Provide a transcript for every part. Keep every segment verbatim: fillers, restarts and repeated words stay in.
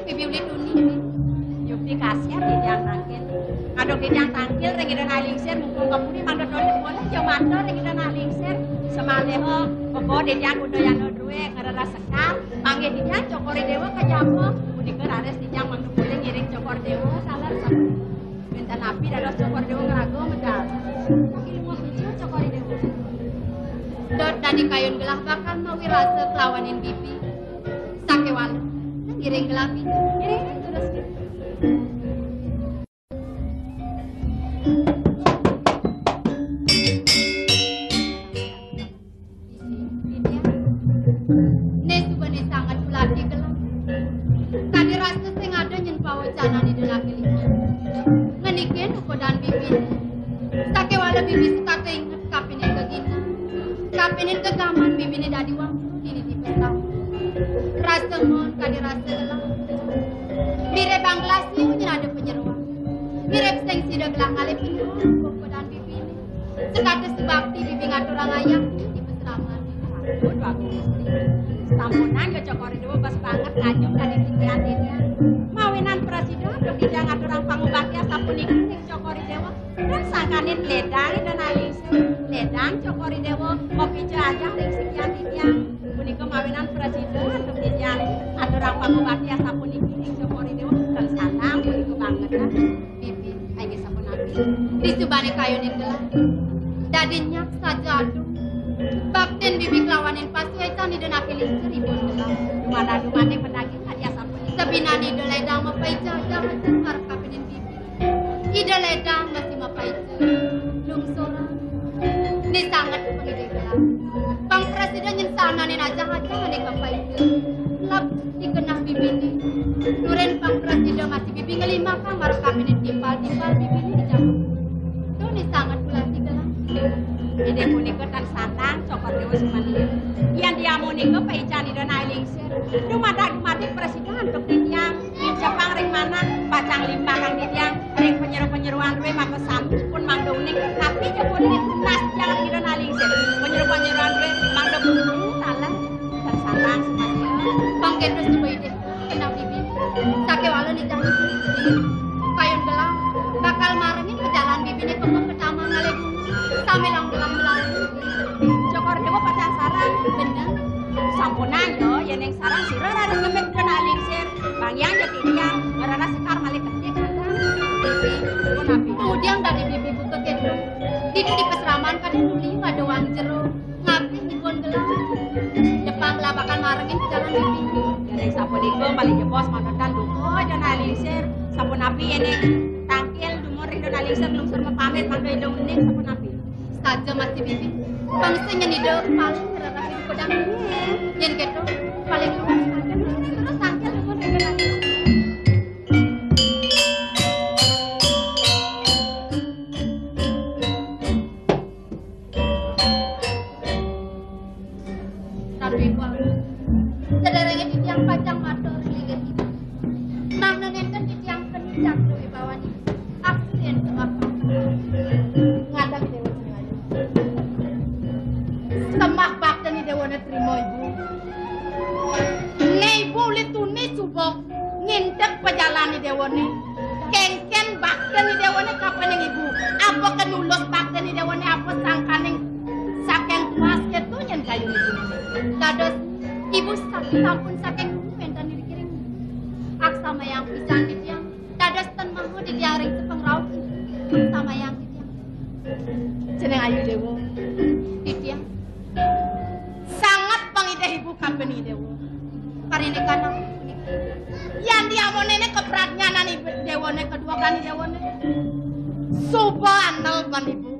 Bibi uli tuni. Yukti kasihan titiang tangkil. Ngaduk titiang tangkil ring Ida Anak Lingsir, mumpung kemuni mangda tolih boleh ja matur ring Ida Anak Lingsir. Samaliha bebo titiang kuda yana drué ngreres sekar, panggih titiang Cokor I Déwa ka jaba. Punika raris titiang mangda polih ngiring Cokor I Déwa, taler sampun. Wénten napi dados Cokor I Déwa ngraga medal. Kaki lima picu Cokor I Déwa. Dot dadi kayun gelah bakal mawi rasa kelawanin bibi. Sakéwala, ngiring gelah bibi. Ngiring, ngiring, terus. Né suba né sanget kulati gelah. Kadi rasa sing ada nyen pawacanan Ida Anak Lingsir. Ngenikin ukudan bibi. Sakéwala bibi setata inget kapining gegina. Kapining gegaman bibiné dadi wangsul dini di pesta. Rasa mon kadi rasa gelah. Mirib banggelas nyen ada panyeroan. Mirib sing sida gelah ngalih panyeroan ukudan bibiné. Setata subakti bibi ngaturang ayah di pasraman. Ampun, Bagus Istri. Sampunang ya Cokor I Déwa bes banget ngajum kadi titiang titiang. Mawinan prasida antuk titiang ngaturang pangubakti asapuniki ring Cokor I Déwa. Dan sangkaning ledang Ida Anak Lingsir, ledang Cokor I Déwa, mapija ajah ring sikian titiang. Punika mawinan prasida antuk titiang ngaturang pangubakti asapuniki ring Cokor I Déwa. Dan sanang punika banget, ah. Bibi, inggih sapunapi? Disubané kayunin gelah. Dadi nyak saja aduh. Baktin bibi kelawanin pasuécan Ida Anak Lingsir ibun gelah. Dumadak-dumadik padaging kadi asapunika. Sabinan Ida ledang mapaija ajah marep kapining bibi. Ida ledang masih mapaija. Lungsuran. Né sanget pangidih gelah. Pang prasida nyen sananin ajah-ajah ané kapaija. Lap dikenah bibiné. Turin pang prasida masih bibi ngelimakang marep kapining timpal-timpal bibiné di jagat. Tuh né sanget kulati gelah. Inggih punika tan sanang Cokor I Déwa sumaniya. Yén diamunika paican Ida Anak Lingsir. Dumadak-dumadik prasida antuk titiang. Cepang ring manah, pacang limbakang titiang ring panyeru-panyeruan drué maka sami pun mangda uning, tapi ja pun tunas titiang ring Ida Anak Lingsir. Panyeru-panyeruan drué mangda uning taler. Dan sanang sumaniya. Pang kéto suba idih kenah bibi. Sakéwala nitah kayun gelah bakal marengin pejalan bibiné kema ka taman ngalih bunga. Sami lang gelah melayu. Cokor I Déwa pacang sareng. Bener. Sampunang ya, yén ing sareng sira raris ngemit Ida Anak Lingsir. Banggiang ja titiang, ngrereh sekar malih kedik kadang. Sapunapi? Kemudian dadi bibi buka kéto. Dini di pasraman kadén uli ada wang jero. Ngapit dipun gelah. Jepang gelah bakal marengin pejalan bibi. Yén ing sapunika malih jebos mangda tan duka Ida Anak Lingsir. Sapunapi yén ing tangkil dumun ring Ida Anak Lingsir lungsur mapamit mangda Ida uning sapunapi? Saja masih bibi. Pang sing nyen Ida paling ngrereh ring kudang. Yén kéto, paling luas saja. Terus tangkil dumun ring Ida Anak Lingsir. Ratu Ibu Agung, sadéréngé titiang pacang matur linggih. Nah, nénten titiang keni cakra wibawané. Aksien sembah bakten. Ngadeg Déwa Singayuh. Sembah bakten Déwané trima, Ibu. Né Ibu uli tuni suba ngintip pajalané Déwané. Kénkén bakten Déwané kapining Ibu. Apa ké nulus bakten Déwané, apa sangkaning saking kuas kéto nyén kayun Ibu. Dados Ibu sa-, sampun saking dulu wénten ring kiring. Aksamayang pisan titiang. Dados ten maha titiang ring sepengrauh. Aksamayang titiang. Jeneng ayu Déwa. Titiang. Sanget pangidih Ibu kapining Déwa. Parindikan aku puniki. Yan diamoné né kapradnyanan Ibu Déwané, kaduakan Déwané. Suba anel ban Ibu.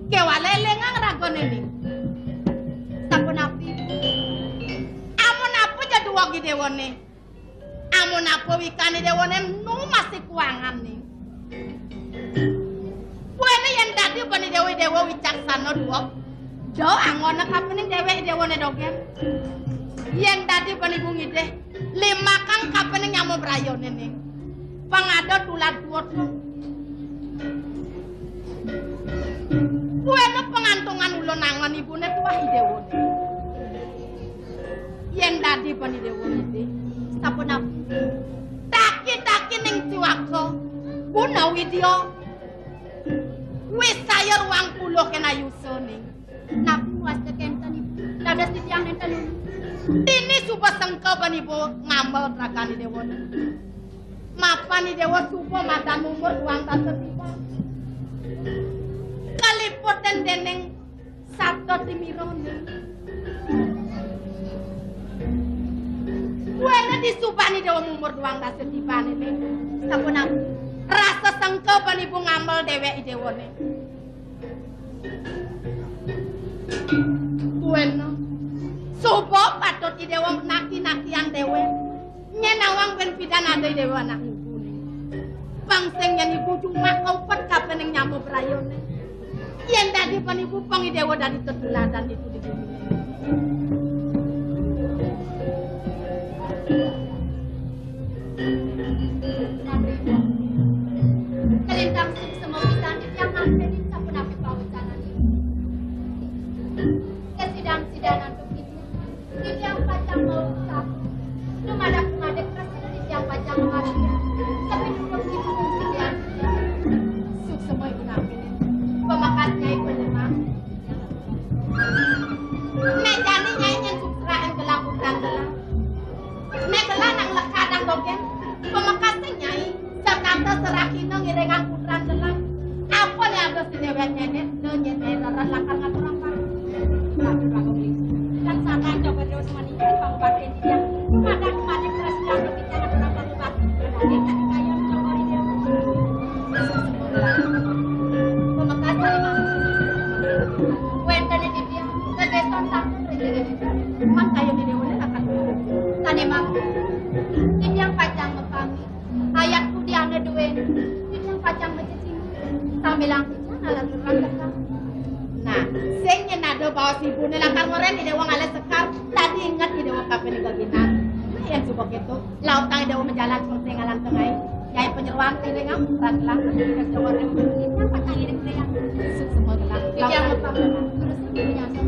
Kéwala élingang ragané né. Sapunapi? Amun apa ja duweg Déwané. Amun apa wikané Déwané nu masih kuangan né. Buéné yén dadi bani Déwa, Déwa wicaksana duweg. Jo angona kapining déwék Déwané dogén. Yén dadi bani Ibu ngidih, limakang kapining nyama brayané né. Pang ada tulad duweg. Buéné pangantungan ulun angon Ibuné tuah Déwané. Yén dadi bani Déwa ngidih, Sapunapi? Taki-taki ning ciwaka. Guna widya. Wis saya ruang puluh kena yusaning. Napi wasta kenten, Ibu? Dados titiang nenten uli. Dini suba sengka ban Ibu ngambel ragan Idewa. Mapan Idewa suba madan umur duang dasa tiban. Kaliputan dening sabda timirane. Buana disuban Idewa umur duang dasa tiban ini. Sapunapi? Rasa sengka ban Ibu ngambel dewek Idewane. Buena. Suba patut Idewa naki-nakiang dewek. Nyén nawang ben pidan ada Idewa anak ibu né. Pang sing nyén ibu cuma kaupet kabening nyama brayané. Yén dadi panipu pang Idewa dadi tetuladan ditu di bumi. Kalintang suksma pisan titiang nampi sapunapi pawecananipun. Kasidan-sidan antuk titiang, titiang pacang mausap. Dumadak-madak rasa titiang pacang mawasta. Tapi duduk di gunung titiang. Suksma ibu nampi. Pamekasnya ibu lemah. Né jani Nyai nyén suksrain gelang putran gelang. Né gelang nang lekadang dogén. Pamekasné Nyai, sakata serakina ngiringang putran gelang. Apa né ada si déwék Nyai, né nyén Nyai rerat lakar ngaturang pangudi. Tapi Pak Goblis, kan sangkan coba terus maning pangubaktin titiang. Madak-madak terus jago titiang ngaturang pangubaktin. Dadi tadi kayon coba di dia. Pamekasné Nyai. Wénten di Gegesan sampun ring gegesan. Mangkaya dene wénten akan. Sané mangke, titiang pacang mapamit. Ayat kudiana duwé, titiang pacang macecing. Sambilang titiang alat lurang tekang. Nah, sing nyén ada baos ibuné lakar ngoren Idewa ngalih sekar, dadi inget Idewa kapining geginan. Nah, yén suba kéto, lautang Idewa majalan seperti ngalan tengah. Nyai panyeroan tiring am, raglang, tiring jawar, tiring pacang iring tiring. Suk semua gelang. Tiring lautang. Terus nyai nyasar.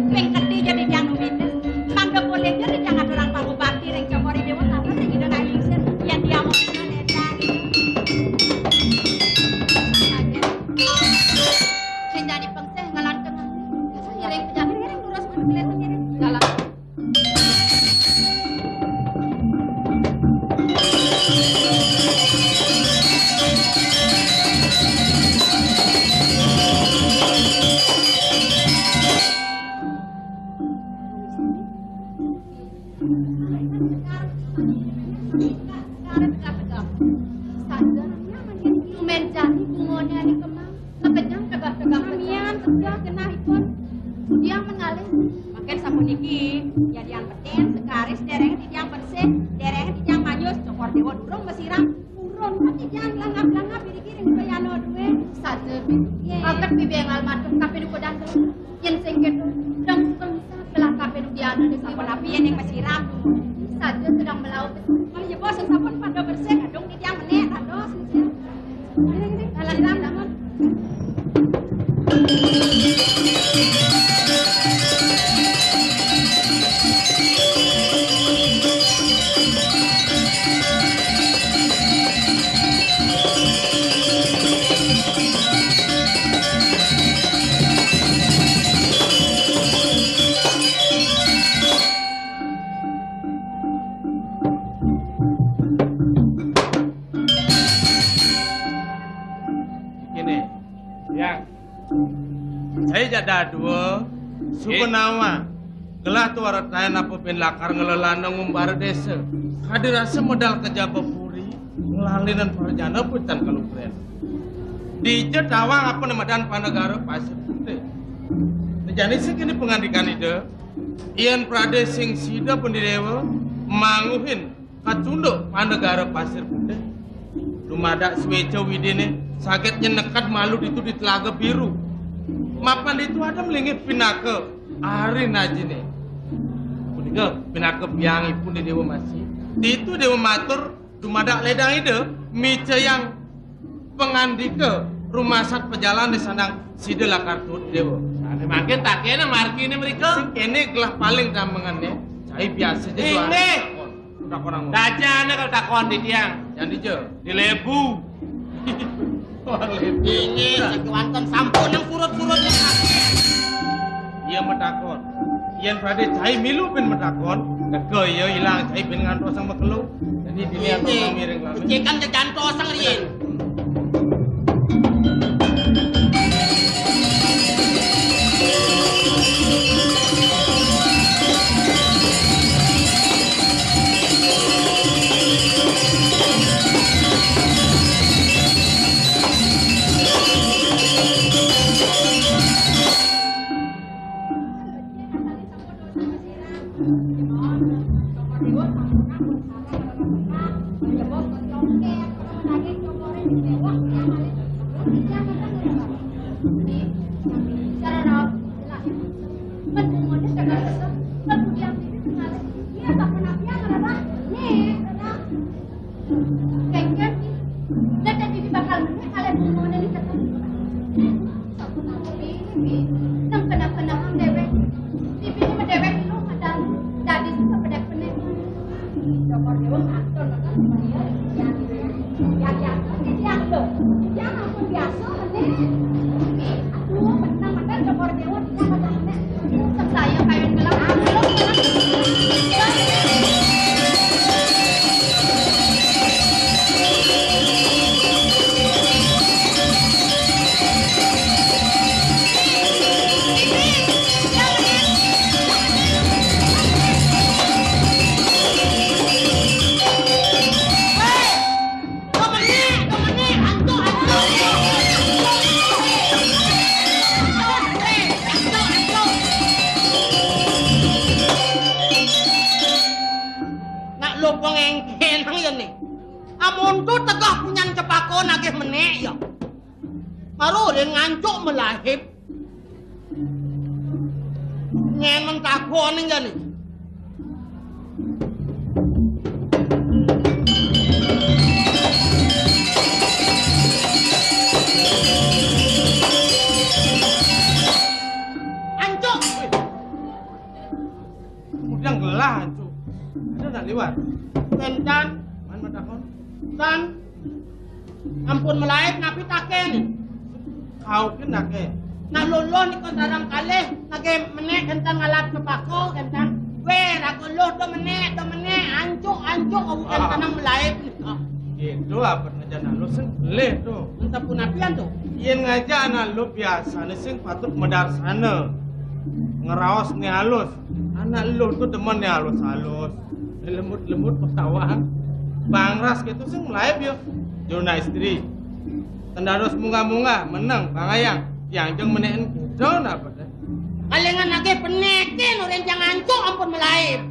Ring keti ja titiang numitis, mangda polih ja titiang ngaturang pangubakti ring Cokor I Déwa, tata sing Ida ngai lingsir, yén diamuk Ida nédang. Sing dadi pengsih ngalanteng. Ngiring pejalan, ngiring lurus, ngiring lurus, ngiring. Dalam. Tumben jani bungone ane kemang. Sekejang tegak-tegak. Samian sudah genahipun. Sudiang mengalih. Mangkin sapuniki, yadian beten, sekaris, dereng titiang bersih, dereng titiang manyus, Cokor Dewa durung masiram, purun titiang langap-langap, iriki ring bayana duwe. Saja, Bi. Nggih. Aget Bi Bengal matur, tapi dukudan. Yén sing kéto, dang sungsat gelah kabéh nu diana di sampun api yén ing masiram. Saja sedang melaut. Malih jebos sing sampun pada bersih, kadung titiang menék, dados. Dalam, dalam. Kéné, Yang. Saya jak dadua, suba nawang. Gelah tuara taén apa bin lakar ngelelana ngumbara désa. Kadi rasa medal ka Jabapuri, nglalinan prajana pitan kalugrén. Dija tawang apa né madan Panegara Pasir Putih. Né jani sing kéné pangandikan Ida, yén pradé sing sida Pandita Déwa manguhin kacunduk Panegara Pasir Putih. Dumadak suéca Widiné saget nyenekad malu ditu di Telaga Biru. Mapan ditu ada malinggih pinaka ari najiné. Punika pinaka biangipun di Déwa Masih. Ditu Déwa matur dumadak lédang Ida, micayang pangandika rumasat pajalan di sandang sida lakar tuut Déwa. Sané mangkin takéna marginé mrika. Sing kéné gelah paling dambengané, cai biasa ja. Inggih. Takon. Takon. Dajana kal takon di tiang. Yang dija. Di lebu. Inggih, sing kéwanten sampun nang surut-surut. Iya matakon. Yén badé cai milu bin matakon, teka iya ilang cai bin ngantosang makelo. Jadi dini aku miring lami. Becikang jejantosang riyin. Kengken, dadi bakal meneh kalih bungone ni teka. Sapunapi, Bi? Nang kenah-kenahang dewek. Bibine medewek ilu kadang dadi suka pedek-penek. Jokor dewa ngatur bakal supaya ya, ya, ya, ya, lo. Jangan ampun biasa, meneh. Aduh, menang, menang, jokor dewa, tidak ada meneh. Saya kawin gelang. Nak lupung engkenang ya nih. Amun tu tegah punyan cepako nagih menek ya. Maru rin ngancuk melahip. Ngen mentako ning ya nih. Ancuk. Kemudian gelah, Cuk. Ada tak liwat? Ten, Tan. Man matakon? Tan. Ampun melaib napi taken? Kau ke nake. Nah, luluh nika sareng kalih, nake menek kentan ngalap cepako, kentan. Weh, raga luh do menek, do menek, ancuk, ancuk, kau kentan nang melaib. Gitu apa? Aja anak lu sing gelih to. Enta punapian to? Yen ngajak anak lu biasane sing patut medarsana. Ngeraos ne halus. Anak lu to demen ne halus-halus. Lembut-lembut petawang. Bangras gitu sing melaib ya. Jona istri. Tendados munggah-munggah, meneng, bangayang. Tiang jeng meneken gitu napa teh? Kalengan nagih penekin, orang tiang ancuk ampun melaib.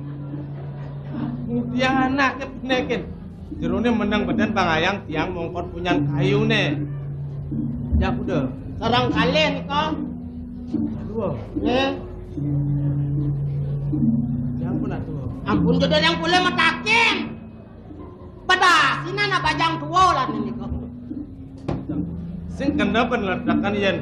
Tiang anake penekin. Jerone meneng beden bangayang tiang mongkon punyan kayune. Ya kuda. Sarang kalih nika. Aduh. Nggih. Tiang pun aduh. Ampun gedhe yang kula metakin. Pedas, sinan bajang tua lah nika. Sing kena peneletakan yen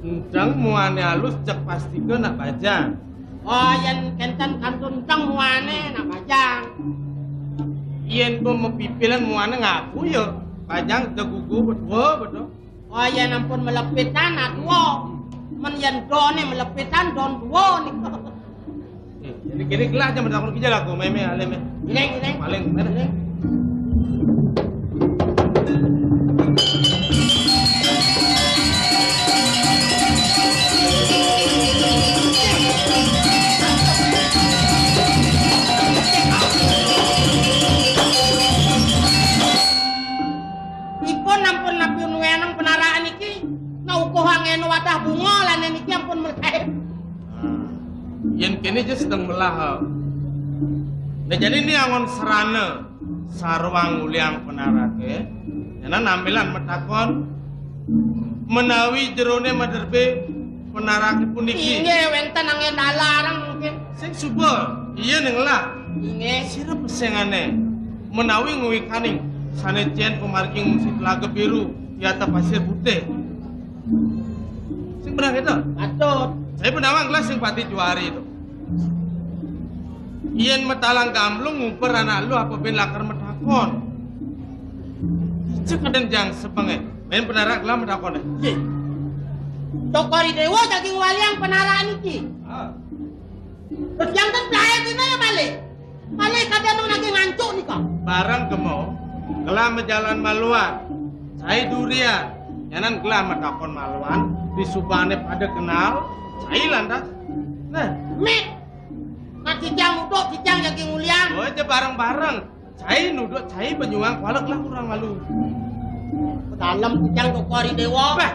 enteng muane halus cek pastika nak bajang. Oh, yen kenten kantun teng muane nak bajang. Yen pun mepipilan muane ngaku ya, bajang tegugu betua betul. Oh, yen ampun melepitan nak tua. Men yen done melepitan don tua nih. Eh, jadi kene gelah aja menakon kija lagu meme aleme. Ini, ini. Paling mana? Ini. Ipun ampun napi nuwenang penaraan iki. Nah, ukuh angin wadah bunga lane niki ampun melaib. Nah, yen kene aja sedeng melah. Nah, jadi ini angon serana sarwang uliang penarake. Yana nampilan metakon menawi jerone maderbe penarake puniki. Inggih wenten angin dalarang mungkin. Sing suba, iya ning lah. Inggih. Sira pesengané menawi nguwikaning sané cén pamargi ngungsi Telaga Biru, yata Pasir Putih. Sing bener itu? Patut. Saya penawang gelas sing pati juari itu. Yén matalang gamblung nguber anak lu apa ben lakar matakon. Ijek kadén jang sepengé. Mén penarak gelah matakoné. Nggih. Cokor I Déwa daging waliang penarak niki. Ah. Terus yang ten belahé dina ya malih. Malih kadén nang naging ngancuk nika. Bareng kemo, gelah majalan maluan. Cai durian. Nyanan gelah matakon maluan, disubané pada kenal, cai lantas. Nah, mit. Kat kijang uduk, kijang daging ulian. Oh, aja bareng-bareng. Cai nuduk, cai penyuang, kuala gelah kurang malu. Dalem kijang Cokor I Déwa. Bah.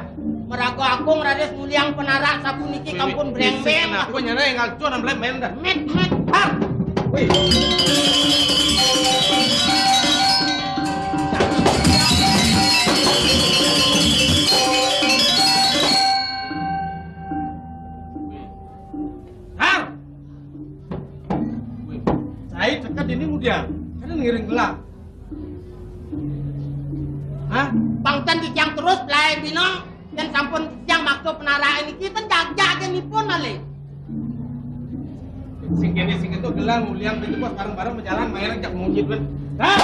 Maraga Agung raris nguliang penarak sapuniki kampun bréngbéng. Aku nyana yang ngacu nang mlek main dah. Met, met. Har. Wih. Har. Wih. Cai ceket ini ngudiang. Kan ngiring gelah. Hah? Bangtan kijang terus belahé bina, yén sampun kijang maksa penarak niki ten jagjag nipun malih. Sing kéné sing kéto gelah nguliang pintu pos bareng-bareng majalan main jak munyi duit. Hah?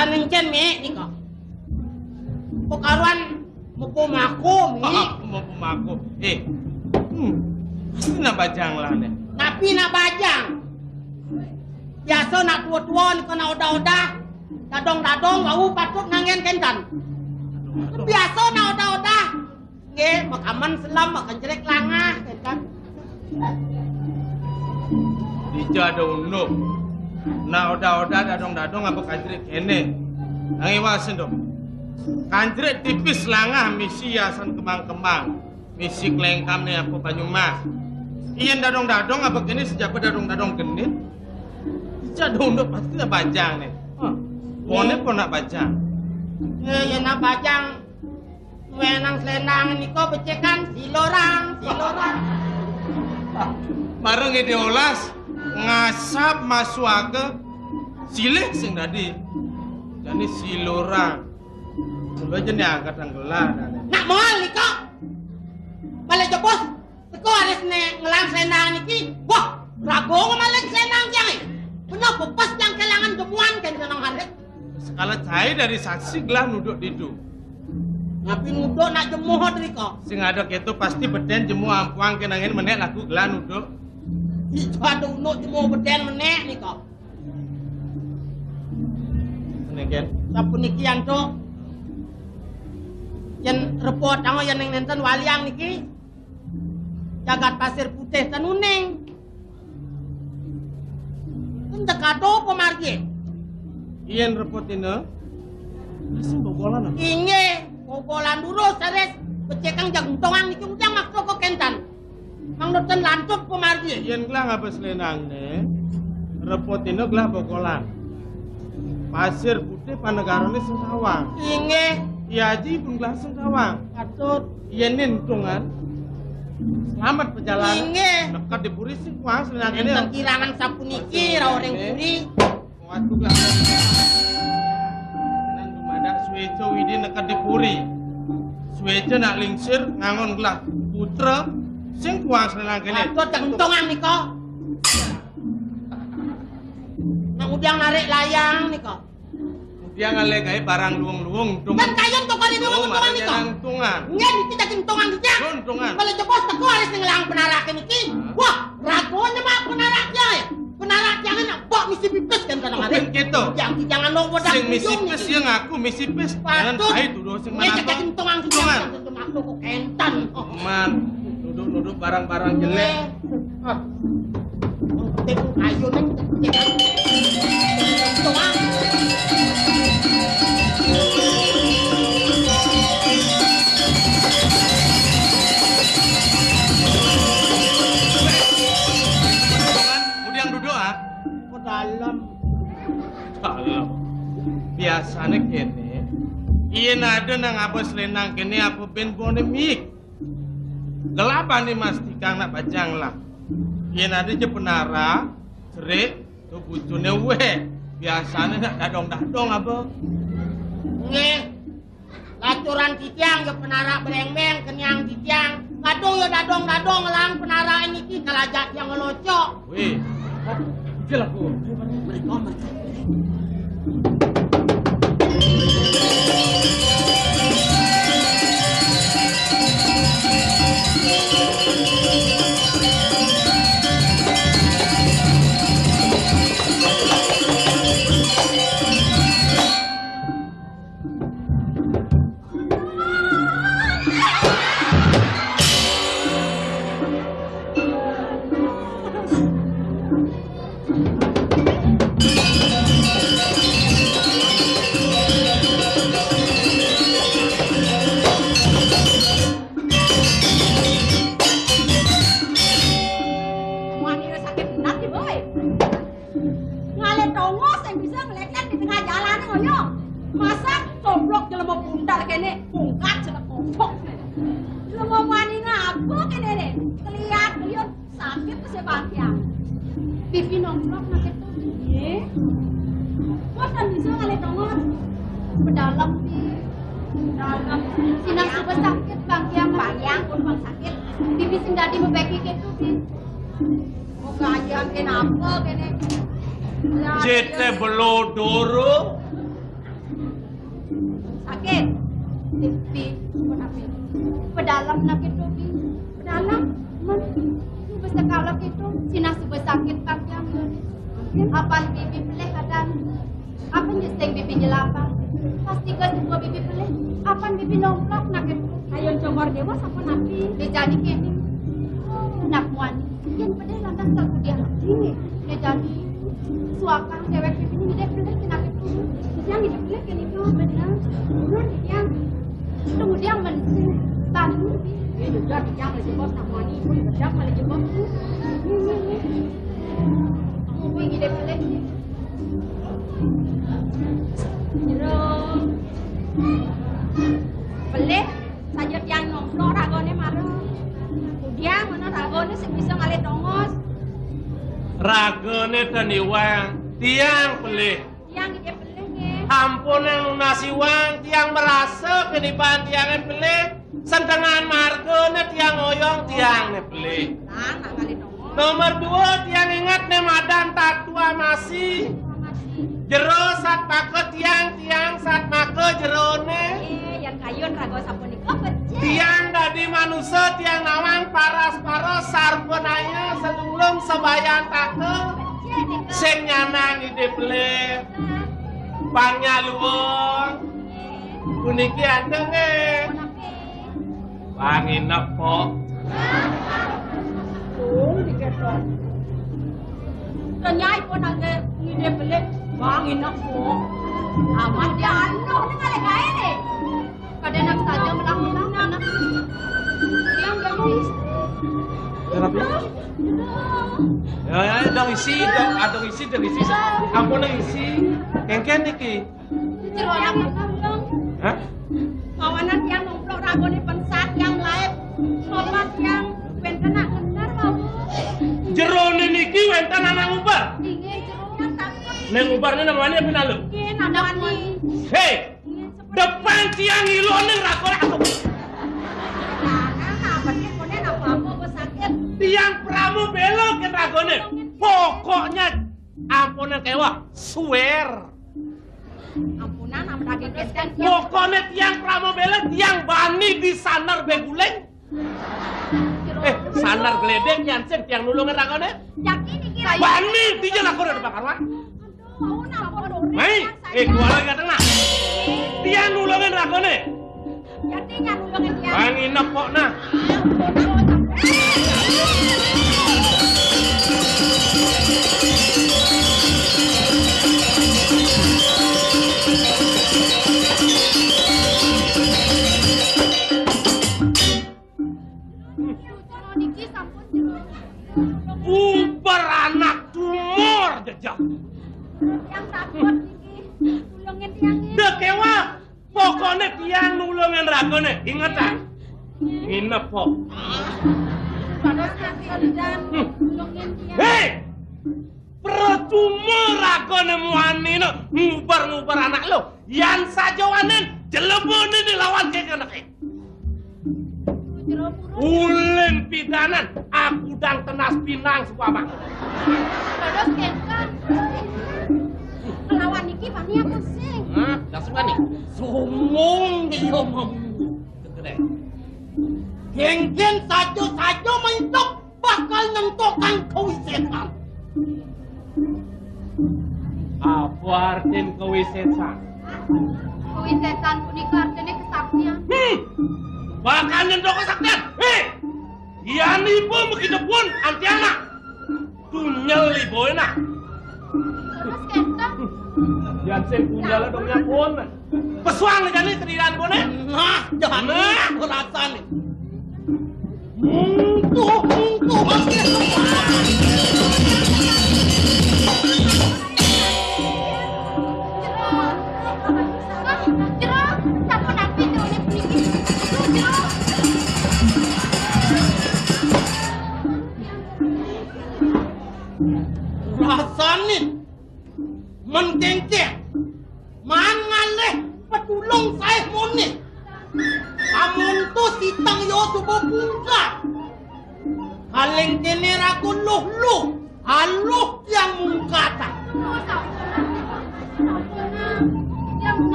Sanengken, Mik, nika. Pekaruan mepo mako, Mik. Mepo mako. Eh. Hmm. Pasti nak bajang lah, nih. Napi nak bajang? Biasa nak tua-tua nika nak odah-odah. Dadong-dadong, wau patut nganggén kénten. Biasa nak odah-odah. Nggih, makamen selem, makan jerik langah, kan? Dija ada unduk. Nak odah-odah dadong-dadong apa kanjerik kéné. Nang iwasin dong. Kanjerik tipis langah misi hiasan kembang-kembang. Misi klengkam né apa banyu mas. Iyén dadong-dadong apa kéné sejaba dadong-dadong genit. Dija ada unduk pasti nak bajang né. Hah. Boné pun nak bajang. Eh, ya nak bajang. Wenang selendang nika becik kan silorang, silorang. Marang ide olas ngasap masuaka silih sing dadi. Jane silorang. Coba aja nih angkat anggelah. Nak mall nika. Balik jebos. Teko aris ne ngelang selendang niki. Wah, raga ngemalin selendang tiang, eh. Bener pepes tiang kelangan jemuan kan seneng hari. Sekala cai dari saksi gelah nuduk ditu. Ngapi nuduk nak jemuh drika? Sing ada keto pasti beden jemuh ampuang kenangin menek lagu gelah nuduk. Ijo ada unuk jemuh beden menek nika. Menek, Ken. Sapuniki antuk. Yen repot ango yen ning nenten waliang niki. Jagat Pasir Putih ten uning. Ten teka do pamargi. Yen repot ina, asing bobolan apa? Inggih, bobolan durus saris becikang jaguntongan niki ujang maksa kok kentan. Mang nenten lantut pamargi. Yen gelah ngapa selenang ne, repot ina gelah bobolan. Pasir Putih panegarane sing tawang. Inggih. Iya Aji pun gelah sing tawang. Patut. Yen entungan. Selamat perjalanan. Inggih. Dekat di puri sing kuas nang kene. Enten kirangan sapuniki rawuh ring puri. Kuat juga. Nang dumadak suweca widi nekat di puri. Suweca nak lingsir ngangon gelah putra sing kuas nang kene. Patut entungan nika. Nang udiang narik layang nika. Dia ngalih gawe barang luwung-luwung, untung. Dan kayun toko dene wong untungan nika. Untungan. Nggih, niki dadi untungan dicak. Untungan. Bale jebos teko aris ning lang penarake niki. Wah, ragone mak penarake ae. Penarake ae nak mbok misi pipis kan kadang-kadang. Bukan gitu. Jangan, jangan nang wedah. Sing misi pipis ya ngaku misi pipis. Jangan. Patut. Saya tuduh sing. Nggih, mana dadi untungan dicak. Untungan. Aku kok enten. Man, nuduh-nuduh barang-barang jelek. Ah. Wong penting ayo ning, ya kan? Untung, ah. Dalem. Dalem. Biasané kéné, yén ada nang abah slénang kéné apa bén boné miik. Gelabané mastikang nak bajang lah. Yén ada ja penara, cerik, to bucuné wéh. Biasané nak dadong-dadong abah. Nggih. Lacuran titiang ya penara brengmeng, keniang titiang. Kadung ya dadong-dadong ngelang penara niki kalaja tiang ngelocok. Wéh. Jelas, Bu. Mereka, mereka. Wani sakit benar nih, boy. Ngalih tongos yang bisa ngeleklek di tengah jalan nih, ngoyong. Masa coblok jelema pundak kene, pungkat jelema kopok. Jelema wani ngapa kene nih? Keliat, keliat. Sakit ke sebatian. Bibi nomplok nak itu. Iya. Bos kan bisa ngalih tongos. Pedalem, Bi. Pedalem. Sinang suba sakit, bangkiang. Bangkiang pun bang sakit. Bibi sing dadi mebeki gitu, Bi. Mau kajian kenapa kene? Jete belodoro. Sakit. Pipi, pun apa? Pedalem nak itu, Bi. Pedalem? Men, ini bes kalau itu, sinah suba sakit kaki yang ini. Apan bibi pelih kadang. Apan jeseng bibi jelapang. Pasti ke suba bibi pelih. Apan bibi nomplok nak itu. Ayo congor dewa sapa napi? Dia jadi kene. Nak muan. Yang pedih lantas tak kudiah. Ini. Dia jadi. Suaka déwék iki ngidih pelih kena itu. Yang ngidih pelih kena itu bener. Turun yang. Tunggu dia men. Bantu. Ini juga yang lagi bos nak mani pun bedak malah jebos. Kamu ngidih pelih. Jero. Pelih. Saja tiang nomplok ragane mara. Kudiang mana ragane sing bisa ngalih tongos. Ragane ten iwang, tiang pelih. Tiang ide pelih nggih. Ampun nang nunas iwang, tiang merasa keniban tiange pelih. Sentengan margane tiang oyong, tiange pelih. Nah, nak ngalih tongos. Nomor dua, tiang ingat ne madan tatua masi. Jero satmaka tiang, tiang satmaka jerone. Eh, yang kayun raga sapunika becik. Tiang dadi manusa, tiang nawang paras-paras sarpanaya selunglung sabayantaka. Becik nika. Sing nyanang ide pelih. Pangnya luwung. Puniki anteng nggih. Wangi nepuk. Kenyai pun angge ngide belik. Wangi nepuk. Amat dia anuh ni kali gae ni. Kada nak saja melang-melang anak. Yang gamis. Kenapa? Ya, ya, dong isi, dong, ah, dong isi, dong isi. Ampun, dong isi. Kengken niki. Jero anak bener, Bang. Hah? Kawanan tiang nomplok ragone pensat tiang laib. Sobat tiang wenten nak bener, Bapak. Jerone niki wenten anak nguber. Inggih, jero. Yang takut. Neng ngubernya namanya apa, Nalu? Inggih, namanya. Hei, depan tiang ilone ragone aku. Jangan, apa sih, konen apa-apa, apa sakit? Tiang pramu bela ke ragone. Pokoknya ampunan kewah, swear. Ampunan, ampun lagi kenten. Pokoknya tiang pramu bela, tiang bani di sanar beguling. Eh, sanar geledek, yansen tiang nulungan ragone. Yakin iki? Bani, tiga lakon ada bakar, Wan. Aduh, mau nampun dore. Mai, eh, gua lagi datang, nah. Tiang nulungan ragone. Yati nyanu banget ya. Wangi nepok nah. Niki sampun. Uber anak tumor, Jauh. Tiang takut niki. Tulungin tiang niki. Dek ewa. Pokoknya tiang nulungin ragone. Inget, ah. Nginep, kok. Dados kaki Lidan. Hmm. Tulungin tiang. Hei! Percuma ragone muanina ngubar-ngubar anak lo. Yan sajawanen jelebone dilawan ke anake. Ulin pidanan, aku dang tenas pinang suku abang. Dados kengken. Kelawan niki bani aku sing. Hah? Dasar bani? Sumung dia mamu. Gegere. Kengken saja-saja maintop bakal nentokang kawisesan. Apa artin kawisesan? Kawisesan punika artine kesaktian. Hmm. Bakal nyentok kesaktian. Hei! Yan ibu begitu pun antiana. Tunyel ibu enak. Terus kenten. Yan sing tunyel dong ya pun. Pesuang jani kediran ibu ne. Nah, jani. Nah. Rasane. Muntuh, muntuh, muntuh. Rasane. Men kengken, maan ngalih petulung sae muni. Amun tu siteng yo suba pungkat. Kaleng kene ragu luh-luh, aluh yang mungkatan.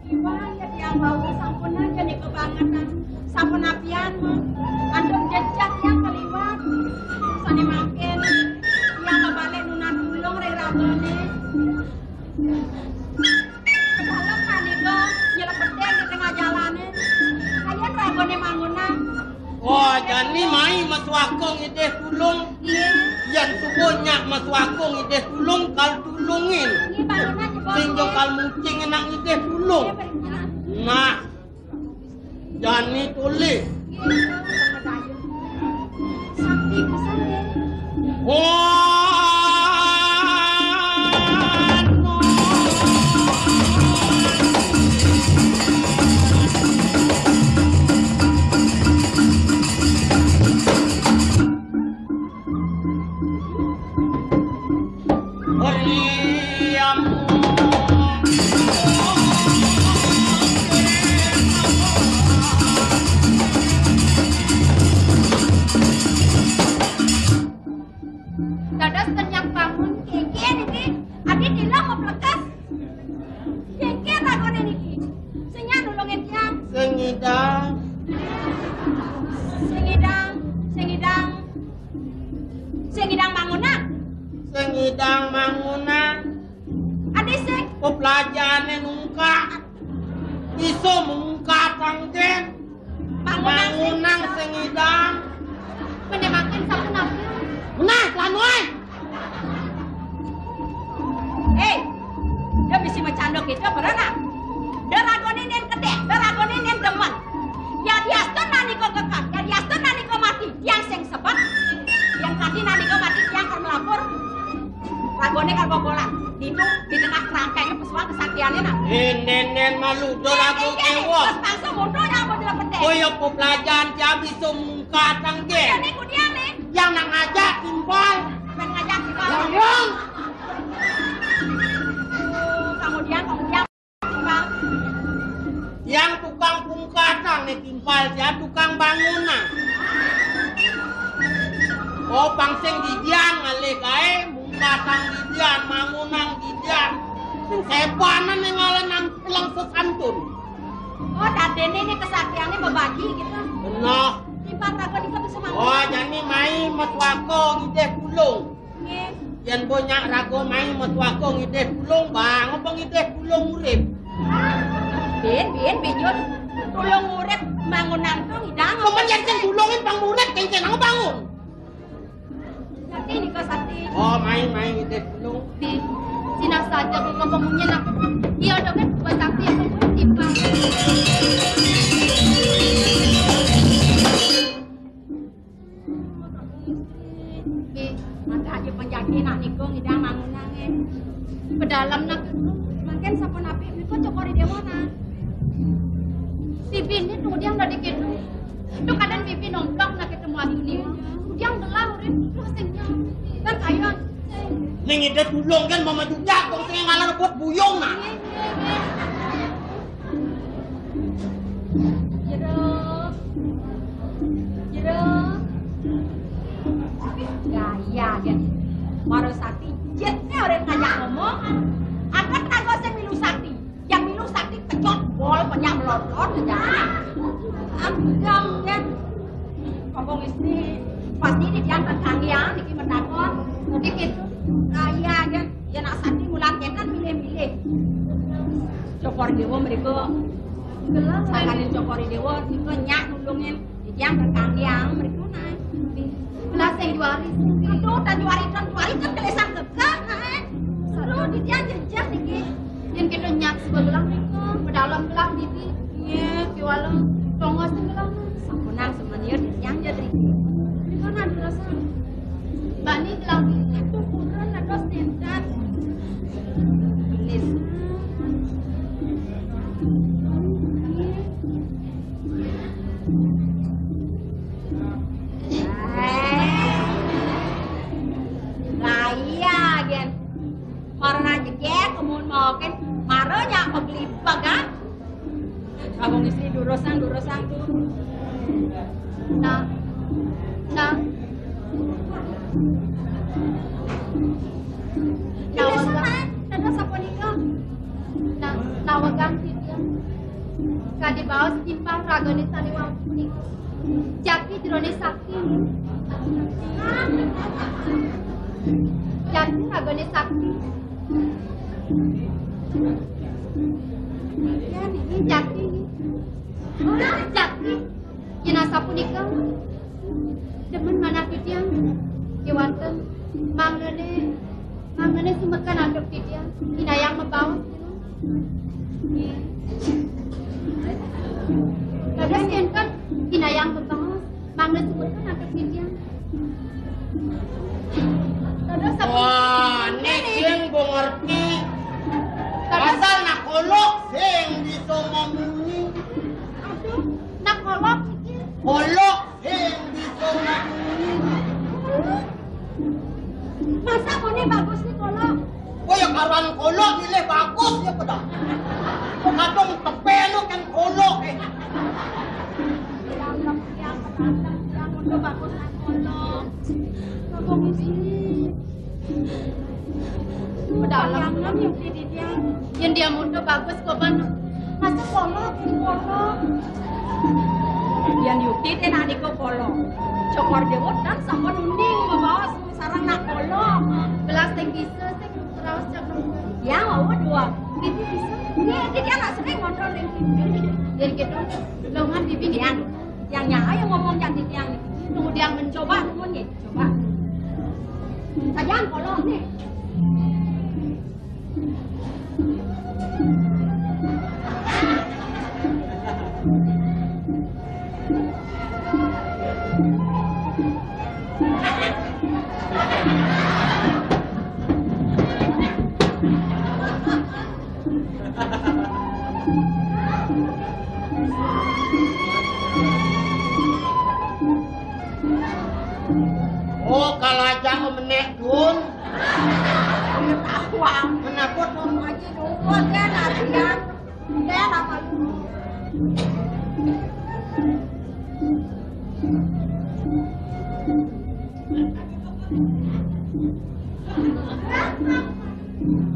Iwang ya tiang wau sampun aja nih kebangetan. Sampun apian mah. Antuk jejak yang keliwat. Sane mangkin tiang bebalik nunas tulung ring ragane. Dalem panika nyelepedeng di tengah jalane. Ayen ragane mangunang. Wah, jani mai maswaka ngidih tulung. Nggih. Yen suba nyak maswaka ngidih tulung, kal tulungin. Nggih, bangunan jebos. Sing jong kal mucing enak ngidih tulung. Nggih, bener. Nah, jani tolih. Nggih, sakti pisan, nggih. Wah. Dados kenyang bangun, kengken niki. Adi dila maplekas. Kengken ragone niki. Sing nyan nulungin tiang. Sing ngidang. Sing ngidang, sing ngidang. Sing ngidang mangunang. Sing ngidang mangunang. Adi sing. Peplajane nungkak. Iso mungkatang den. Mangunang sing ngidang. Menyemangkin sampun abdi. Nah, lan wae. Hei, dia bisi macanduk itu, bener nak? Daragone nen kedek, daragone nen demen. Ya diastun naniko kekar, ya diastun naniko mati. Yang sing sebet, yang tadi naniko mati, yang akan melapor. Ragone karo bobolan. Ditu di tengah kerangkenge pesuang kesaktiane, nah. Enden-enden malu, dor aku kewok. Terus langsung mundur ya apa dila pedek. Oh ya, pelajaran dia bisa mungkatang, ge. Kudiane, kudiane. Yang nang ngajak timpal. Nang ngajak timpal. Yang. Kemudian, kemudian. Yang tukang pungkatang nih timpal, ya tukang bangunan. Oh, pang sing didian ngalih kae, pungkatang didian, bangunan didian. Sing sebanan nih ngalih nampilang sesantun. Oh, dadene nih kesaktiannya bebagi gitu. Benar. Timpal raga di kebun semangka. Oh, jani mai maswaka ngidih tulung. Nggih. Yen bo nyak raga mai maswaka ngidih tulung, bang apa ngidih tulung urip? Bin, bin, bin, Yun. Tulung urip, bangunan tuh ngidang. Cuman yen sing tulungin bang urip, kengken aku bangun. Sakti nika sakti. Oh, mai, mai ngidih tulung. Di, sinah saja buka pemunyin aku. Iya, dong kan, buat sakti aku pun timpang. Dalem nak, mangkin sapunapi menika Cokor I Déwa, nah. Bibi né tunggu tiang dadi kéto. Tuh kadén bibi nomplok nak ketemu aku né. Tunggu tiang gelah urip, tuh sing nyang. Kan ayo, sing. Ning ida tulung kan mama juga kok sing ngalar buat buyung, nah. Jero. Jero. Gaya, ya. Mara sakti, jet, né ora ngajak ngomong. Angkat raga sing milu sakti. Yang milu sakti kejot, bol, penyak melor-lor, jangan. Andam, ya. Ngomong istri, pasti di tiang tentang ya, niki menakon. Niki gitu. Gaya, ya. Ya nak sakti mulang kénten milih-milih. Cokor Déwa mriko. Gelah. Sakaning Cokor Déwa niku nyak nulungin titiang kang tiang mriko, nah. Gelah sing juari. Aduh, tan juari, tan juari kan kelesang gegah, nah. Aduh, titiang jejeh niki. Yén kita nyak sebelah gelah mriko, pedalem gelah diti. Iya, kiwala tongos gelah. Sampunang semenia titiang jejeh. Mriko, nah, durusang. Bani gelah diri itu purun atos nénten. Nis. Lah iya, gén. Mara rajegé, kemun maukin, mara nyak maglibeg, ah. Kamu ngisi durusang, durusang tuh. Nah, nah. Nawegang, nawegang titiang. Kadi baos timpal ragané sané wau punika. Jati jeroné sakti. Jati ragané sakti. Ya, niki jati. Jati. Yén asapunika, demen manah titiang kéwanten mangdané, mangdané sumeken antuk titiang, kinayang mabaos. Nggih. Dados kénten kinayang mabaos, mangda sumeken antuk titiang. Dados sapunika. Wah, nek sing mbok ngerti. Dados asal nak kolok sing bisa mamuni. Aduh, nak kolok iki. Kolok sing bisa mamuni. Masa muni bagus nih kolok? Kowe ya karuan kolok milih bagus ya pedah. Kok kadung tepe lu kan kolok, eh. Yang, yang, yang udah bagus kan kolok. Kok mesti? Pedalem. Yén dia muda bagus kok, Pan. Masa kolok, kolok. Yén yukti té nak niku kolok. Cokor Déwa kan sampun uning ngebaos sareng nak kolok. Gelas sing bisa, sing raos cak. Ya, mau dua. Gitu bisa. Ini dia nak sering ngontrol ning. Yén gitu, longan bibi. Yang, yang, yang, ayo ngomong jangan yang. Tunggu dia mencoba, tunggu nih. Coba. Sayang, kolok nih. Oh, kalau aja menek dun. Pengetahuan. Menakut mau ngaji dukun ya, latihan. Ya, apa lu?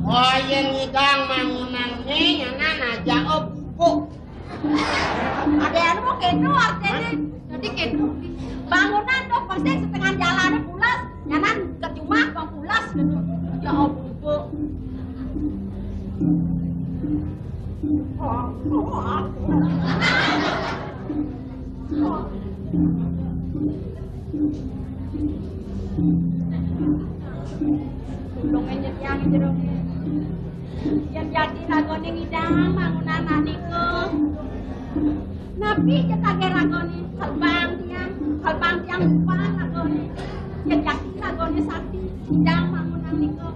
Oh, yang ngigang bangunan nih, nyanan aja, oh, bubuk. Ada anu kéto artinya. Jadi kéto. Bangunan tuh pasti setengah jalannya pulas, nyanan ke rumah kok pulas gitu. Ya ampun. Tulung nyediang jero. Yén jati ragané ngidang bangunan nika. Napi cetagé ragané? Kalbang tiang, kalbang tiang lupa ragané. Yén jati ragané sakti, ngidang bangunan nika.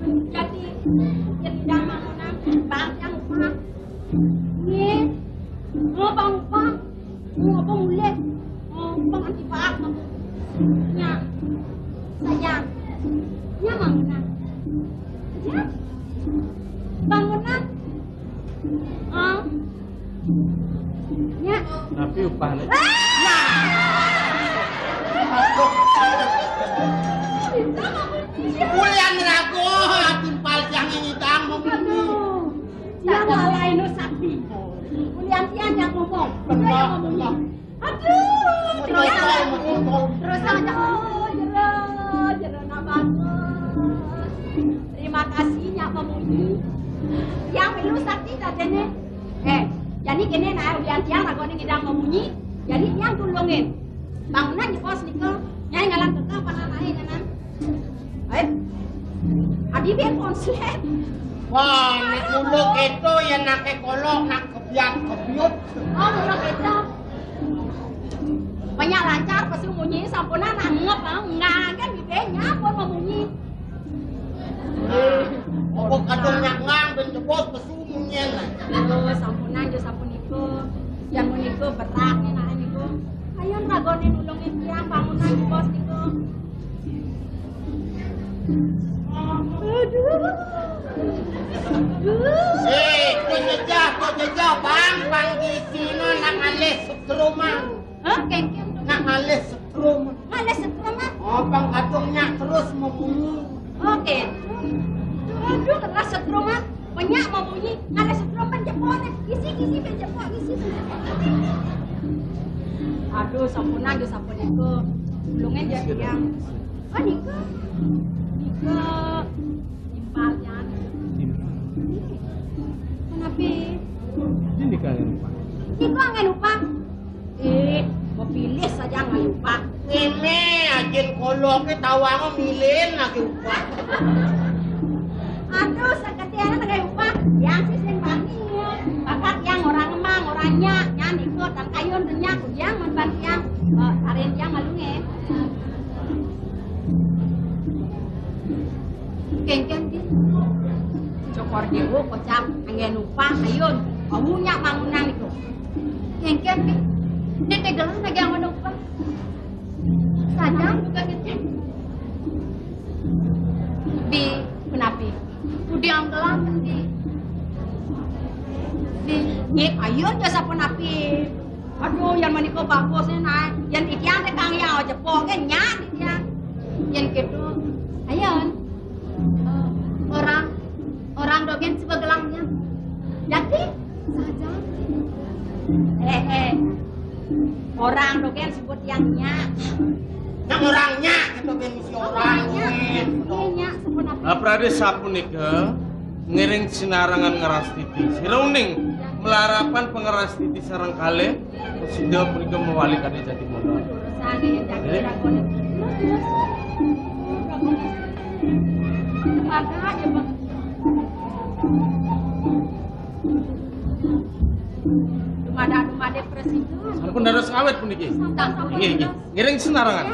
Jadi, jadi dah mau nang bang yang upah. Nih, mau bang upah, mau bang uleh, mau bang anti paak, mau. Ya, sayang. Ya, bangunan. Ya, bangunan. Ah. Ya. Tapi upahnya. Ah! Ulian rago, timpal tiang ini tang mau. Aduh. Tiang lalai nu sakti. Ulian tiang yang ngomong. Betul, betul. Aduh, betul, betul. Terus aja. Oh, jero, jero, nah, bagus. Terima kasih, Nyak Mamunyi. Yang milu sakti tadene. Eh, jani kene nah, ulian tiang ragone ngidang Mamunyi. Jani tiang tulungin. Bangunan jebos nika. Nyai ngalang keke apa nanae nyanan? Eh, adi ben konslet. Wah, nek mulu keto ya nake kolok, nak kebiat kebiut. Oh, mulu keto. Banyak lancar pesu munyi sampunan anggap ah, ngangen bibenya pun memunyi. Apa kadang nyak ngang ben jebos pesu munyen. Aduh, sampunan jo sampun niku. Yang niku berat nih nah niku. Ayo ragone nulungin tiang bangunan jebos niku. Aduh. Eh, kok jejah, kok jejah, bang, bang di sini nak ngalih setrum, ah. Hah? Kengkeng. Nak ngalih setrum. Ngalih setrum, ah? Oh, bang katungnya terus mau bunyi. Oke. Aduh, keras setrum, ah. Banyak mau bunyi. Ngalih setrum penjepone. Isi, isi penjepone, isi penjepone. Aduh, sampunan, aduh, sampun niku. Tulungin ya, tiang. Oh, niku. Niku. Timpal, ya. Kenapa? Ini kan. Niku anggen upah. Eh, mau pilih saja nggak upah. Ini ajin koloknya tawang milihin lagi upah. Aduh, seketian lagi upah. Yang sih sing bani. Bakat yang orang emang, orangnya, nyan ikut, dan kayun, dan nyak, yang man ban yang, eh, arin yang malunge. Kengken, Bi. Cokor dewa, kocak, anggen upah, ayun. Kamu nyak bangunan itu. Kengken, Bi. Ini tegelan lagi anggen upah. Sadar bukan kengken. Bi, kenapa? Udah anggelan, Bi. Bi, nyek, ayun, jasa pun api. Aduh, yang maniko bagus nih, nah. Yang ikian teh kang yang aja poke nyan ikian. Yang gitu, ayan. Eh, orang, orang dogen sebab gelangnya. Jadi, saja. Eh, eh. Orang dogen sebut yang nyak. Yang orangnya, itu ben si orang. Iya, nyak, sebut apa? Lah, Prade sapunika. Ngiring sinarengan ngrastiti. Sira uning malarapan pangrastiti sareng kalih, sida punika mawali kadya jati mula. Terus, terus. Dumadak, dumadak, presiden. Sampun dados ngawit puniki. Sampun, sampun. Inggih, inggih. Ngiring sinarengan.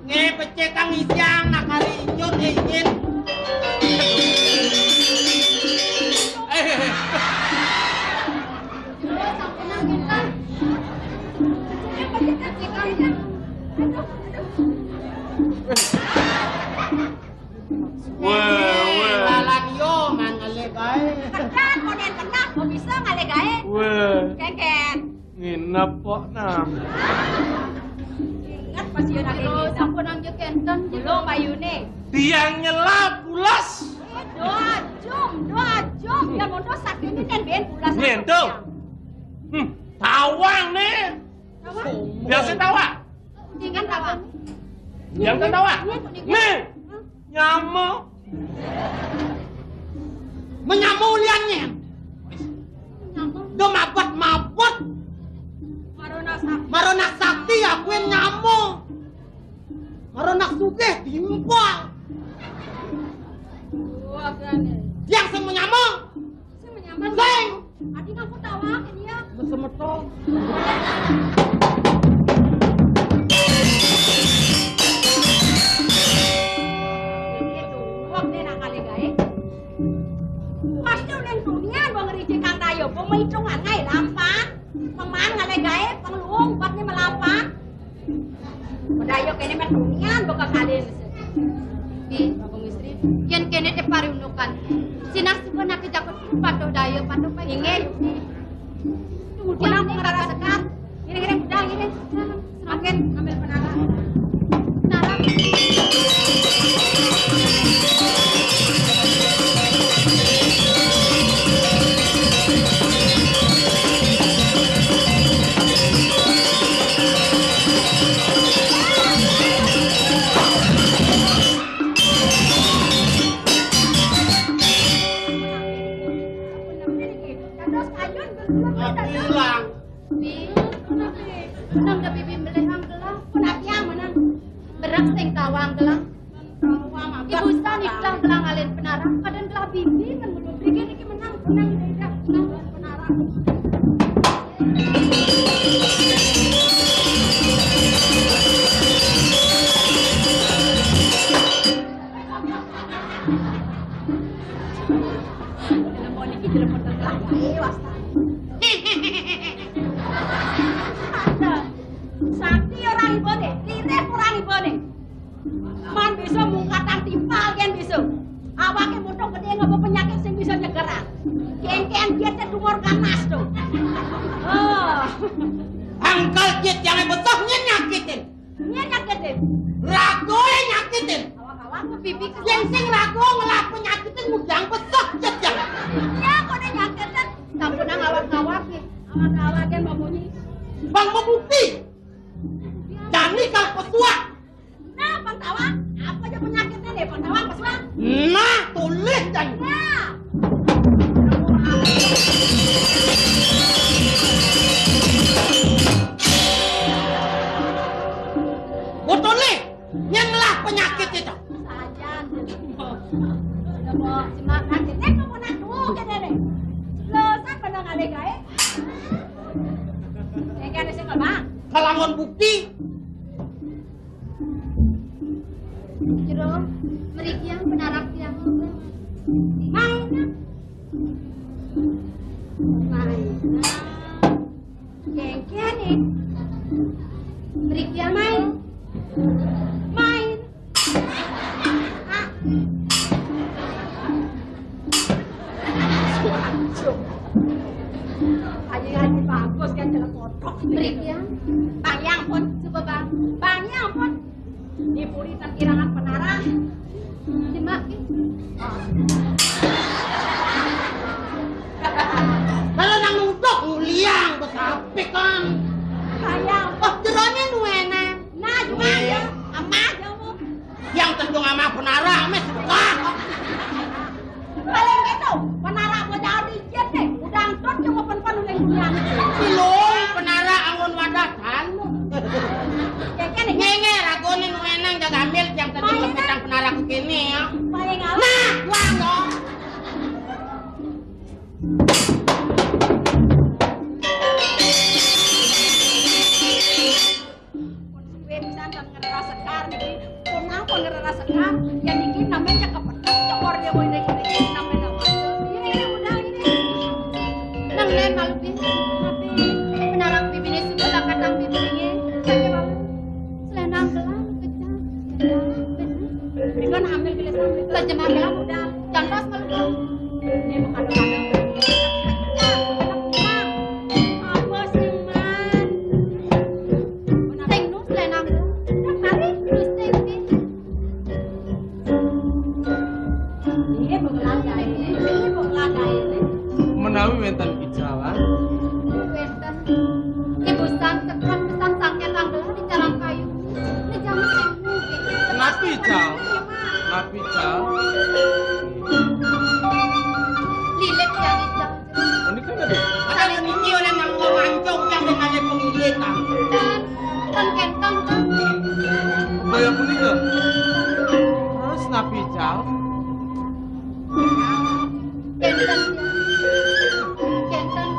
Nggih, becik kang isian, nak kari injut, injit. Eh, eh, eh. Weh, weh. Lalan yo, man ngalih gaé. Kedah, konen kedah, kok bisa ngalih gaé? Weh. Kengken. Nginep kok, nah. Ingat pas yo nang kene. Sampun nang yo kenten. Belum bayune. Tiang nyela pulas. Eh, doa jum, doa jum. Biar mondo sakit ini kan ben pulas. Nyentuh. Hmm, tawang nih. Tawang. Biasa tawang. Ingat tawang. Yang kan tawang. Nih. Nyamuk. Menyamuk liannya. Nyamuk. Do mabet-mabet. Marona sakti. Marona sakti ya, kuwi nyamuk. Ini aku tawa ke dia. Besemeton. Ini tuh, wong deh nak kali gaé. Pasti udah dunia bang riji kang tayo, pemaitungan ngai lampan. Pemang ngalé gaé, pengluung, buatnya melapan. Padahal kéné mah dunian bakal kalian. Ih, Bagong Istri, yén kéné té pariundukan. Sinah suba nak jakut patuh daya, patuh paling. Inggih. Kemudian aku ngerasa sekar. Ngiring, ngiring, udah, ngiring. Makin ambil penara. Penara. Pulang. Nih, kenapa? Menang da bibi melehang gelah. Kenapa yang menang? Berak sing tawang gelah. Ibu sani gelah gelah ngalin penara. Kadén gelah bibi kan belum bikin iki menang, menang, menang, menang, penara. Telepon iki, telepon tengah. Ayo, wasta. Sakti ora ibané, ririh ora ibané. Man bisa mungkatan timpal yén bisa. Awaké mutung gedé ngapa penyakit sing bisa nyegeran. Kéngkén dia té tumor ganas to. Oh. Angkal jit yang betuh nyakitin. Nyén nyakitin? Ragoé nyakitin. Awak-awak pipi. Yén sing rago ngelah penyakitin ngundang besok jejak. Ya, kok nyakitin? Sampun nang awak-awak nih. Awak-awak yang mau bunyi. Bang mau bukti. Jani kalau pesuak. Nah, Bang Tawang, apa aja penyakitnya nih, Bang Tawang, pesuak? Nah, tulis jani. Nah. Botolé, nyén ngelah penyakit itu. Sajan. Udah mau simak aja. Nek mau nak tuh, gini nih. Lo kan bener ada gaé. Nek ada sing ngelah. Kalamun bukti. Jero, mriki yang penarak tiang. Main. Main. Kéngkén nih. Mriki yang main. Main. Ah. Ayo, ayo, bagus kan, jalan kotok. Mriki yang. Bang, ya ampun. Coba, Bang. Bang, ya ampun. Dipuri tengkirangan penara. Simak. Kalau nang nuduk nguliang, besapik kan. Sayang. Oh, jeroné nuénan. Nah, cuma aja. Amah, jauh. Yang tendung amah penara, mes. Paling gitu, penara bocah dijit nih, udah angkut cuma pen-pen udah dunia. Belum, penara anggon wadah tanu. Kéngkén nih. Ngéngé, ragoné nu eneng jaga ambil yang tadi. Paling kepetang penara ku kini ya. Paling halus. Nah, wah, no. Pun suwe pisan kan ngerera sekar niki. Pun nang pun ngerera sekar, ya niki namanya kepethuk cokor dia mau ini, ini namanya apa? Ini, ini udah ini. Nang lain malu pi. Tapi penarang bibine sudah tak kadang bibine. Tapi malu. Selenang gelang kejang. Berikan ambil gelas ambil. Lah jenang gelang udah. Jantos malu. Ini bukan kadang. Apa sih, Man? Sing nu selenang. Nang mari, terus sing. Ini bukan lagi, ini bukan lagi. Menawi wénten ijalan. Wénten. Ibu san ketuan pesan sangkét anggelah di carang kayu. Ini jamu sing. Napi, Cal? Napi, Cal? Lilit ya, Cal. Ini kan ada. Ada niki oleh nang mancung yang dengan pengilit, ah. Dan, dan kentang, kan? Kaya punika. Terus napi, Cal? Kentang, ya. Kentang.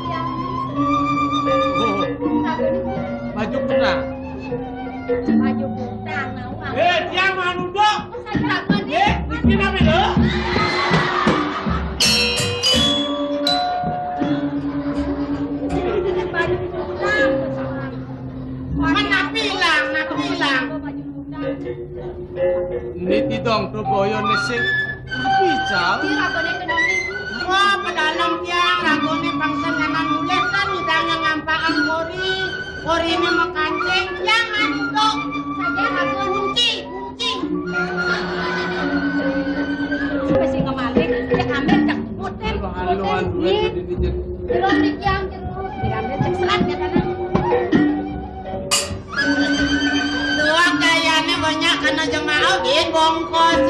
Baju kutang. Baju kutang, nawang. Eh, tiang manuduk. Saja apa nih? Eh, bikin apa lo? Baju kutang. Mana pilang, mana pilang? Baju kutang. Niti dong to boyo nesing. Pical. Wah, pedalem tiang, ragone bangsa nyanan mulih kan, nyidang ngampakan kori. Korine makancing, tiang anu to. Saja ragon. Kunci, kunci. Wis sing kemalik, ya ambil cek. Moten, moten. Nih. Jeruk tiang, jeruk. Diambil cek selat ya, tanah. Tua kayane banyak kana jemaah, gin bongkos.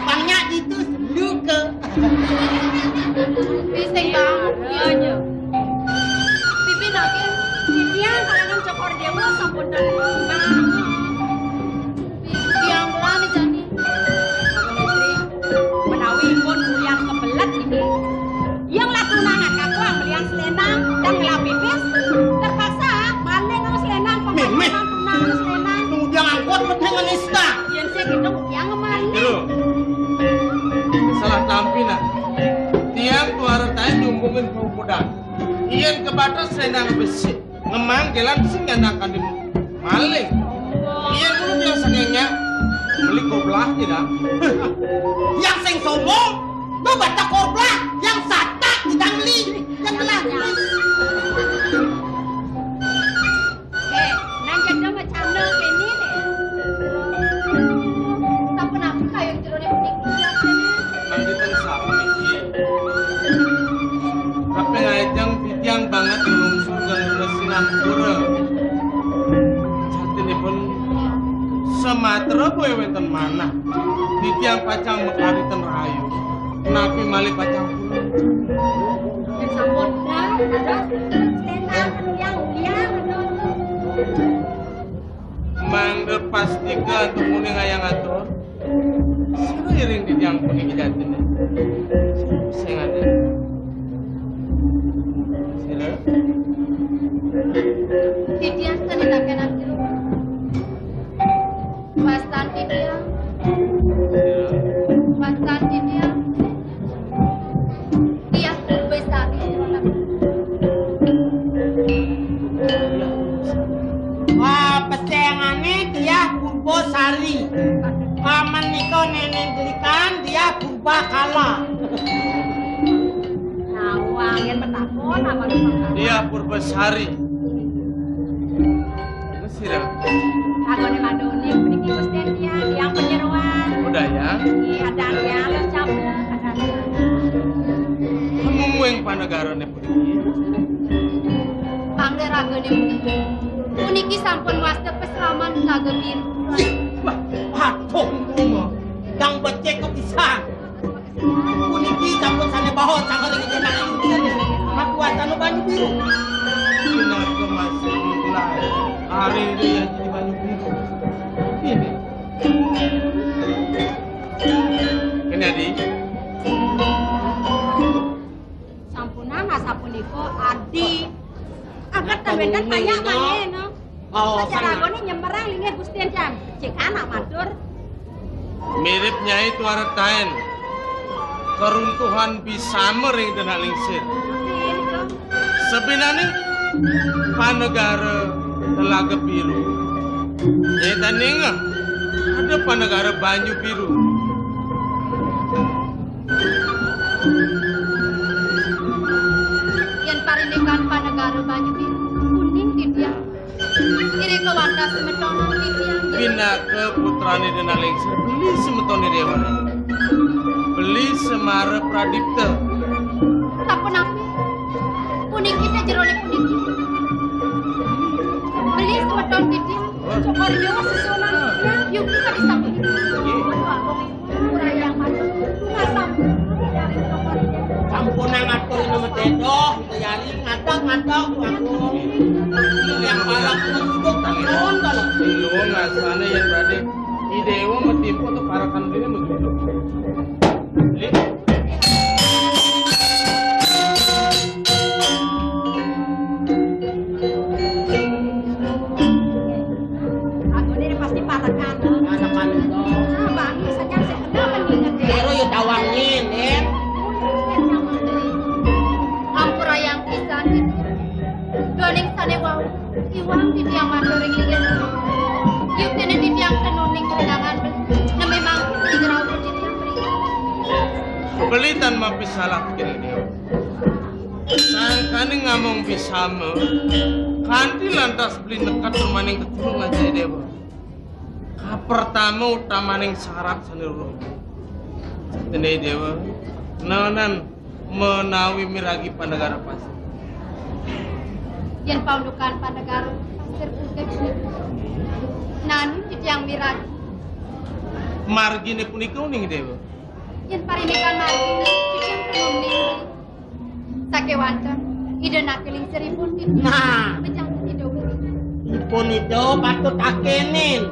Banyak ditu luka. Pising banget. Iya, iya. Pipi lagi. Pipian kalau nang cokor dewa sampun tak. Pipi yang kelami jani. Menawi pun yang kebelet ini. Yang lah tunangan, aku yang belian selendang dan ngelah pipis. Terpaksa, maling aku selendang, Meh, meh. Tunangan selendang. Tunggu dia ngangkut, penting nista. Yang saya gitu, yang ngemali. Dulu. Salah tampi, nak. Tiang tuara tae nyumbungin pemuda. Iyan kebatas selendang besi. Ngemang gelan sing ngandangkan di maling. Iya dulu dia sengenya beli koblah tidak. Yang sing sombong, lo baca koblah, yang satak tidak beli, yang gelas. Eh, nang janda macam lo kene nih. Tapi kenapa kayak jerone punik? Nang di tengah sapi. Tapi ngajeng Tiang banget nglungsur geng resinan pura. Jatinipun samatra boya wenten manah. Titiang pacang makariten rahayu. Napi malih pacang pura. Sampun dah, dados stand up yang ulian. Mangda pastika antuk muni ngayang atur. Sira iring titiang puniki jatine. Sing ade. Sira. Titiang sane takenan jero. Wastan titiang. Sira. Wastan titiang. Iya, wis tadi. Wah, pesengane Diah Purbasari. Paman nika nenen delikan Diah Purbakala. Nah, wah, yen petakon apa? Diah Purbasari. Sira. Ragane madone mriki Gusti Tiang, Tiang Panyeroan. Budaya. Nggih, adang ya, los campur. Mungguing panegarane puniki. Pangge ragane puniki. Puniki sampun wasta pesraman Telaga Biru. Wah, aduh, ndang becik kepisan. Puniki sampun sane baha sangering jenengan. Mat wacana banyu biru. Pinaka masih mulai. Hari ini yang jadi banyu biru. Ini. Kene, Adi. Sampunang asapunika, Adi. Agat ten wenten kaya mangke, no. Oh, aja ragone nyemerang linggih Gusti Tiang. Cek anak matur. Mirip Nyai Tuaretaen. Keruntuhan bisama ring Denak Lingsir. Sabinane panegara Telaga Biru. Nyai taning ada panegara Banyu Biru. Yen parindikan panegara Banyu Biru, kuning titiang. Irika wantah semeton titiang. Pinaka putrane Denak Lingsir, beli semetone Dewana. Beli Semara Pradipta. Sapunapi? Puniki te jerone puniki. Beli semeton titiang. Cokor yo sesunan titiang. Yuki tadi sampun. Nggih. Sampunang atur nama tedoh, kita yari ngadang-ngadang, Tuanku. Yang balak kita duduk, tak nonton. Luwung asane yen badhe I Dewa metimpa to parekan dene metu. Lih. Tiang matur ring Ida. Yuktiné titiang ten uning undangan. Nah, memang ing rauh titiang mriki. Beli tan mapisalah kene Déwa. Sangkaning ngamong bisama, kanti lantas beli neked maning tetulung aja Déwa. Kapertama utamaning syarat sané ruruh. Dene Déwa, nanan menawi miragi Pandegara Pasir. Yén paundukan Pandegara Pasir Putih punika, nanan titiang miragi. Marginé punika uning Déwa. Yén parindikan marginé, titiang perlu uning. Sakéwanten, Ida napi lingsiripun titiang. Nah. Pejang Ida uling. Ipun Ida patut akenin.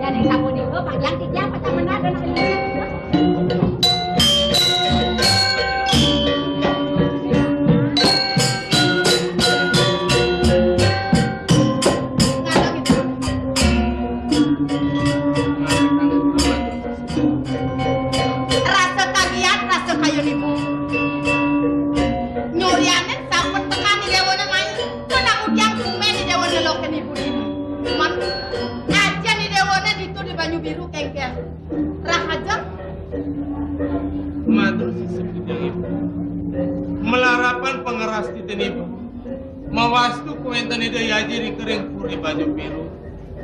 Yén sapunika, pajang titiang pacang menah ida napi lingsir. Rasa kagiat, rasa kayun ibu. Nyurianin sampun tekan i déwana mai. Kena udiang sumen i déwana loken ibu dini. Cuman, aja i déwana ditu di Banyu Biru kengken. Rahaja. Matur sisip titiang ibu. Malarapan pangrastiten ibu. Mawastu kawenten Ida Hyang Aji ring kering puri Banyu Biru.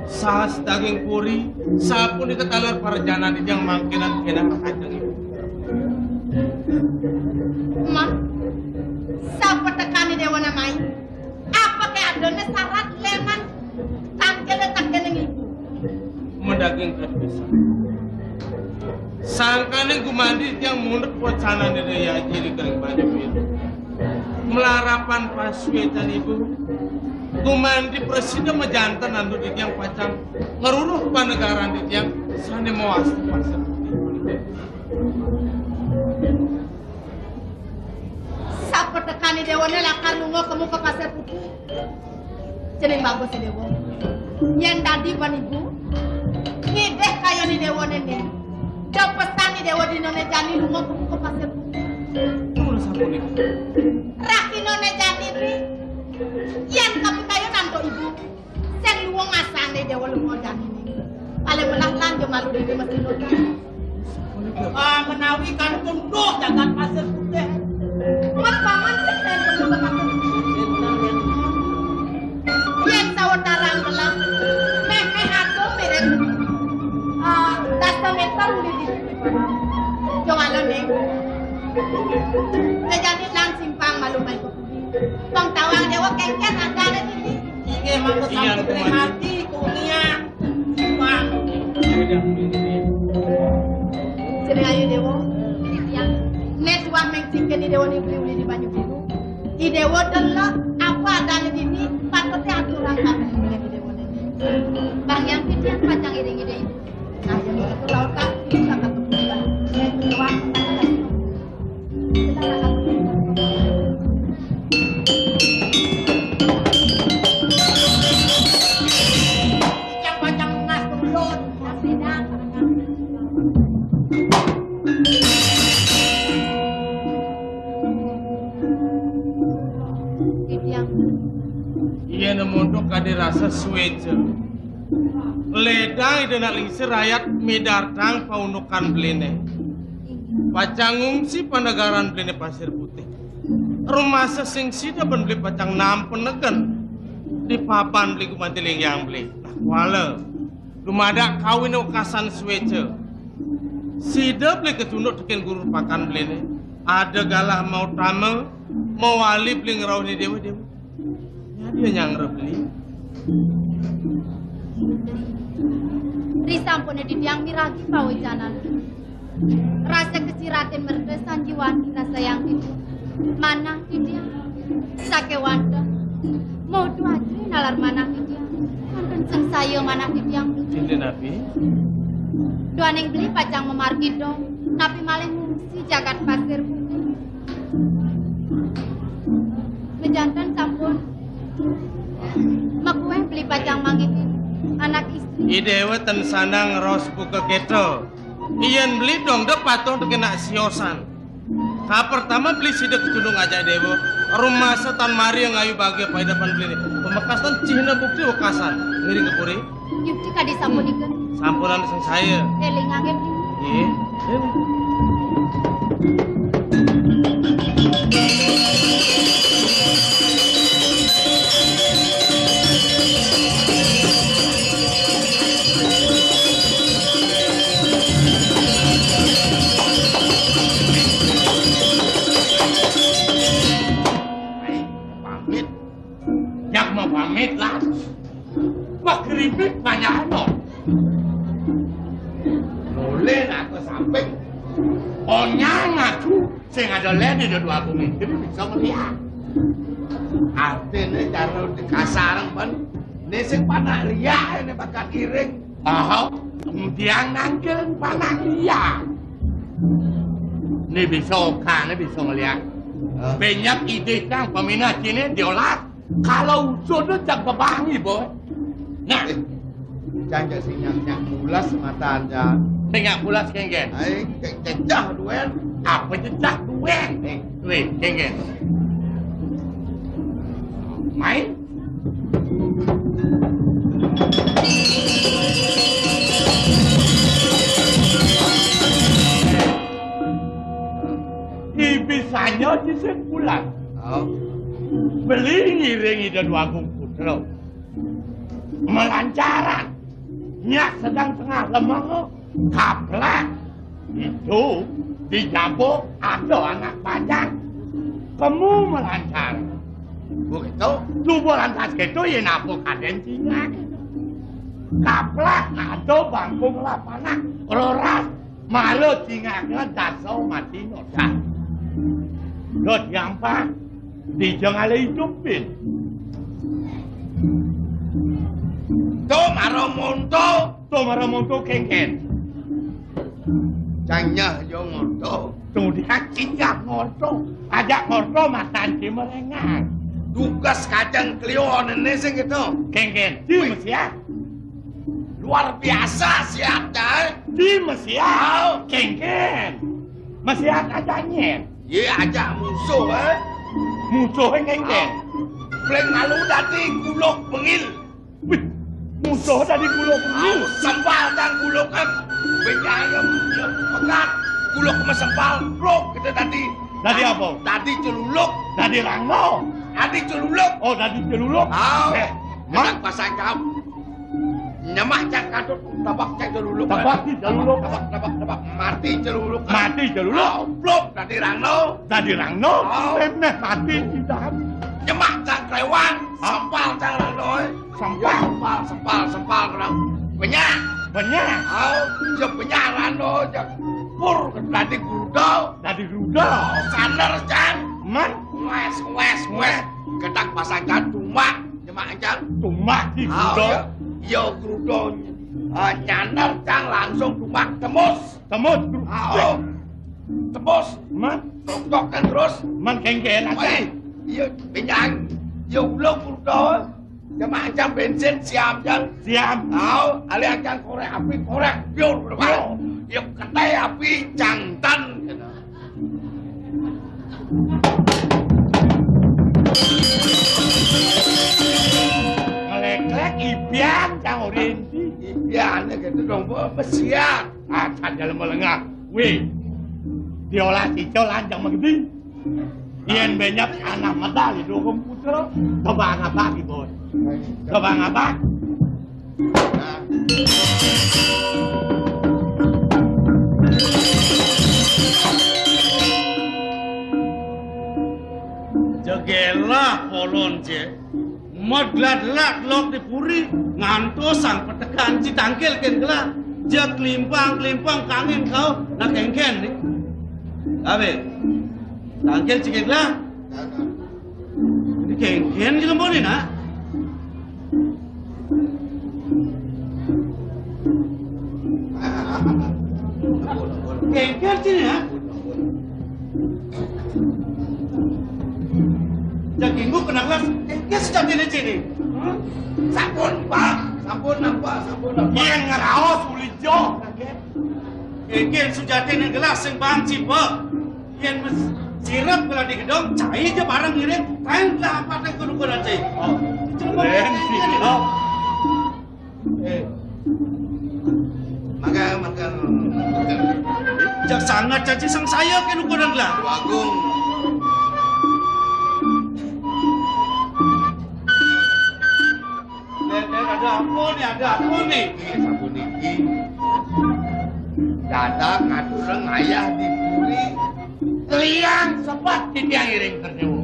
Saha sadaging puri, sapunika taler parjanan titiang mangkinan kenah rahajeng ibu. Mat, sapetekan i déwana mai. Apake adané sarat lenan tangkele tangkening ibu? Madaging kapisan. Sangkaning gumanti titiang mundut wacanané Ida Hyang Aji ring kering Banyu Biru. Malarapan pasuécan ibu. Gumanti prasida majanten antuk titiang pacang ngruruh panegaran titiang sané mawastu Pasir Putih. Sapetekan i déwana lakar lunga ka muka Pasir Putih. Cening bagus i déwa. Yén dadi ban ibu, ngidih kayun i déwana né. Da pesan i déwa dinané jani lunga ka muka Pasir Putih. Terus apa nih? Rakinané jani né. Yén kapikayun antuk ibu. Sing luung asané déwa lunga jani né. Paling melah lan ja malu dini mesti nurut. Ah, menawi kantun duh jagat Pasir Putih. Mat paman sing ten perlu ke Pasir Putih. Yén sawetara melah, méh-méh agung mirip, ah, dasa méter uli di. Jawala né. Jajani lan simpang malu mai. Wong tawang déwa kengken adané dini. Inggih, mangga. Iya, sambut ring ati, kunia. Wah. Cening ayu déwa. Né tuah meng cingken i déwa ni beli uli di Banyu Biru. I déwa delok apa adané dini, patuté aturang kabéh i déwa né. Bang Hyang titiang pacang iring i déwa. Nah, yang itu laut kaki, itu akan berubah. Yang kedua, Yén montok kadi rasa suéca. Ledang Ida Anak Lingsir rayat midartang paundukan beliné. Pacang ngungsi panegaran beliné Pasir Putih. Rumasa sing sida ban beli pacang nampenegen di papan beli gumanti linggihang beli. Nah, kuala. Dumadak kawin wekasan suéca. Sida beli katunduk tekén guru pakan beliné. Ada galah mautama, mawali beli ngrauhin déwa-déwa. Nyadi nyang rebeli. Risampuné titiang miragi pawicanan. Rasa kasiratin merta sanjiwan rasa yang titiang. Manah titiang. Sakéwanten. Modo aja nalar manah titiang. Kantun sangsaya manah titiang. Cinta napi? Duaning beli pacang mamargi dong. Napi malih ngungsi jagat Pasir Putih. Mejanten sampun makuéh beli pacang mangitin anak istri. I déwa ten sandang raos buka kéto. Yén beli dong da patuh tekén nak siosan. Kapertama beli sida katunduk ajak déwa. Rumasa tan mari ngayu bagia paidepan beliné. Pamekasan cihna bukti wekasan. Ngiring ka puri. Yukti kadi sampun ika. Sampunang sing saya. Élingang, éling. Nggih. Pamit. Nyak mau pamit lah. Wah, keripik banyak no. Nolih nak ke samping. Onyang aku sing ada lé di dua bumi. Jadi bisa melihat. Artinya cara dikasarang ban. Ini sing panak liak ini bakal iring. Oh, kemudian nangkil panak liak. Ini bisa kan, ini bisa melihat. Ah. Banyak ide yang peminat ini diolah. Kalau usul tu jak bebangi, boy. Nah. Eh, jangan sing nyak, nyak mulas matan, Jan. Sing nyak mulas, Kengken. Ai, ke-, cecah duen. Apa cecah duen? Eh. Weh, Kengken. Main. Ibisanya di sebulan. Oh. Beli ngiring Ida Dwagung Putra. Melancaran. Nyak sedang tengah lemeng, kaplak. Itu di jabuk ada anak bajang. Kemu melancar. Begitu. Tubuh lantas gitu, ya napa kaden cingak. Kaplak ada bangkung lapanah. Roras. Malah cingaknya daso mati noda. Dot yang pa, dijeng ale hidupin. Tuh maro monto. Tuh maro monto, Kengken. Cangnya yo ngoto. Tuh dia cingak ngoto. Ajak ngoto matan cimerengan. Dugas kacang kelio nene sing gitu. Kengken, di Mesir. Luar biasa siatnya, eh. Di Mesir. Tahu. Kengken. Mesir aja nyen. Ye, ajak musuh, eh. Musuh Kengken. Paling malu dadi guluk bengil. Wih, musuh dadi guluk bengil. Tahu, sempal dan guluk, eh. Benyayem, ya, pegat. Guluk sama sempal, blok kita tadi. Tadi apa? Tadi celuluk. Tadi rangno. Tadi celuluk. Oh, tadi celuluk. Ah, eh, mak pasang kamu. Nyemak cang katut, tabak cang celuluk. Tabak di celuluk. Tabak, tabak, tabak. Mati celuluk. Mati celuluk. Oblok, dadi rangno. Dadi rangno. Oh. Emeh mati di dalam. Nyemak cang klewan, ah, sempal cang rangno, eh. Sempal. Ya, sempal, sempal, sempal, rangno. Banyak. Banyak. Oh, ya banyak rangno, ya. Pur, dadi grudo. Dadi grudo. Oh, saner, cang. Man. Wes, wes, wes. Ketak pasang cang tumbak. Nyemak ancang. Tumbak di, ah, gudol. Iya. Iya, gudol. Ah, nyander cang langsung tumbak tembus. Tembus, gru-, ah, oh. Tembus. Man? Tok-tok kan terus. Man Kengken aja. Woi, iya, pinjang. Iya, ulo gudol. Nyemak ancang bensin, siam, cang. Siam. Tahu, ali ancang korek api, korek, biur, biur. Biur. Iya, ketai api, cangtan. Ngelek-lek ibian cang orin. Ibian gitu dong, Bu. Mesian. Ah, cang jalan melengah. Wih. Diolah cicol lanjang megedi. Yen benyap anak medal di dukung putra. Coba ngapa gitu? Coba ngapa? Jegelah polon je. Medlat-lat lok di puri, ngantos sang petekan ci tangkil ken gelah. Je klimpang-klimpang kangen kau, nak Kengken ni. Abe, tangkil ci ken gelah. Ini Kengken ci lembon ni, nak. Kengken ci ni, nak. Jagingku kena kelas, Kengken sejatiné ci ni. Hmm? Sampun, Pak. Sampun nampak, sampun nampak. Yén ngraos uli joh, Kengken. Kengken sejatiné gelah sing bang ci, Pak. Yén mes-, Sirep gelah di gedong, cai ja bareng ngiring, kain gelah apa teh kudu kudu cai. Oh, keren sih. Oh. Eh. Mangga, mangga, mangga. Jak sangat caci sang saya ke nukuran lah. Agung. Ada apa nih? Ada apa nih? Ini sabun niki. Dadak ngaturang ayah di puri. Liang sepat titiang iring kerdewa.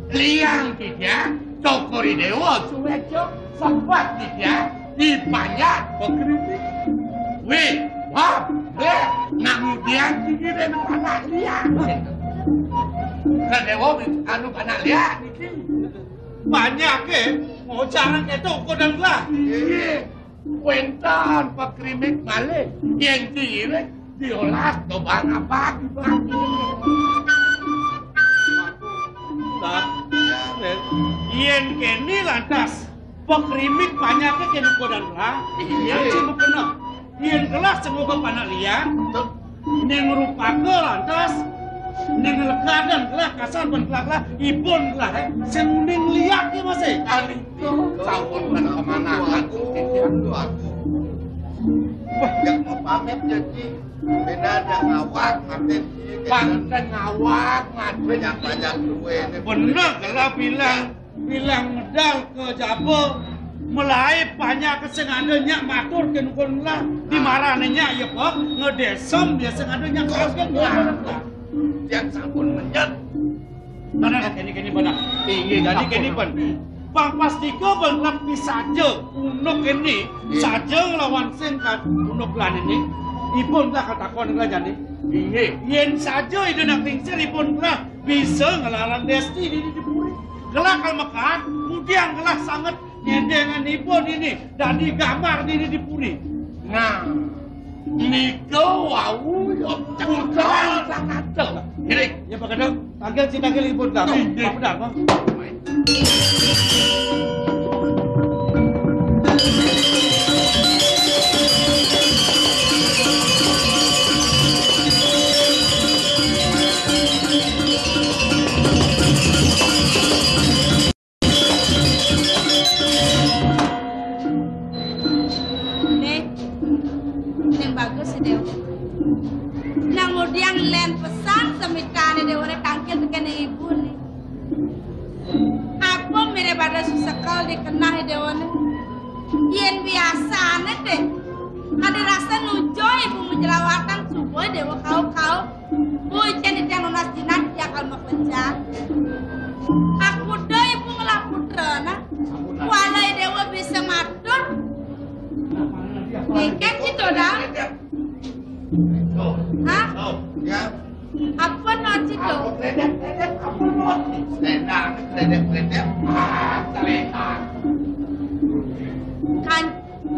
Liang titiang cokori dewa suweco sepat titiang dipanjak bekeripik. Wih, wah, weh, ngamudian tinggi dan anak liang. Kerdewa anu anak liang niki. Banyak eh, mau jarang itu kodang lah. Iya. Wénten pakrimik malih, yén diirit diolas dobang abang. Lah, yén kéné lantas pakrimik panyaké kéné kodan lah. Iya. Anci mekena. Yén kelas sing nguga panak liang. Ning rupaka lantas, ning legadan gelah kasar ban gelah-gelah, ipun gelah, eh, sing uning liak ya masih. Kali itu sampun kemana aku, aku. Wah, yang mau pamit jadi beda ada ngawak, mampir. Bangsa ngawak, mampir. Banyak-banyak duit. Bener gelah bilang. Bilang medal ka jaba, melaé panjak sing ada nyak matur ka nukunlah, di marane nyak ya, Pak, ngedesem ya sing ada nyak kaos kan. Tiang sampun menyet. Mana kene-kene benar. Inggih, jadi kene pun. Pang pastika bang lebih saja unuk ini, saja ngelawan sing kan unuk lan ini. Ipun tak katakon lah jani. Inggih. Yen saja ida nak lingsir ipun lah bisa ngelawan Desti di, di puri. Gelah kal mekat, mudian gelah sanget nyendengan ipun ini dadi gambar di, di puri. Nah, nika wau ya puteran sakata. Ngiring. Ya, Pak Kadang. Tanggal si tanggal ipun lah. Inggih. Pak Kadang, Pak. Nih, yang bagus sih, Dewa. Nang ngudiang len pesan semitane Dewa ne tangkil tekene ibu nih. Apa mire pada susekel dikenah Dewa ne? Yen biasane deh, ada rasa nujo ibu menjelawatan subuh Dewa kau-kau. Woi, jen itiang nunas jinak, dia kal mapencang. Aku do ibu ngelah putra, nah. Walai Dewa bisa matur. Ngeken gitu dah. Hah? Ya. Apa no cito? Apa kredit, kredit, apa no? Selendang, kredit, kredit. Ah, selendang. Kan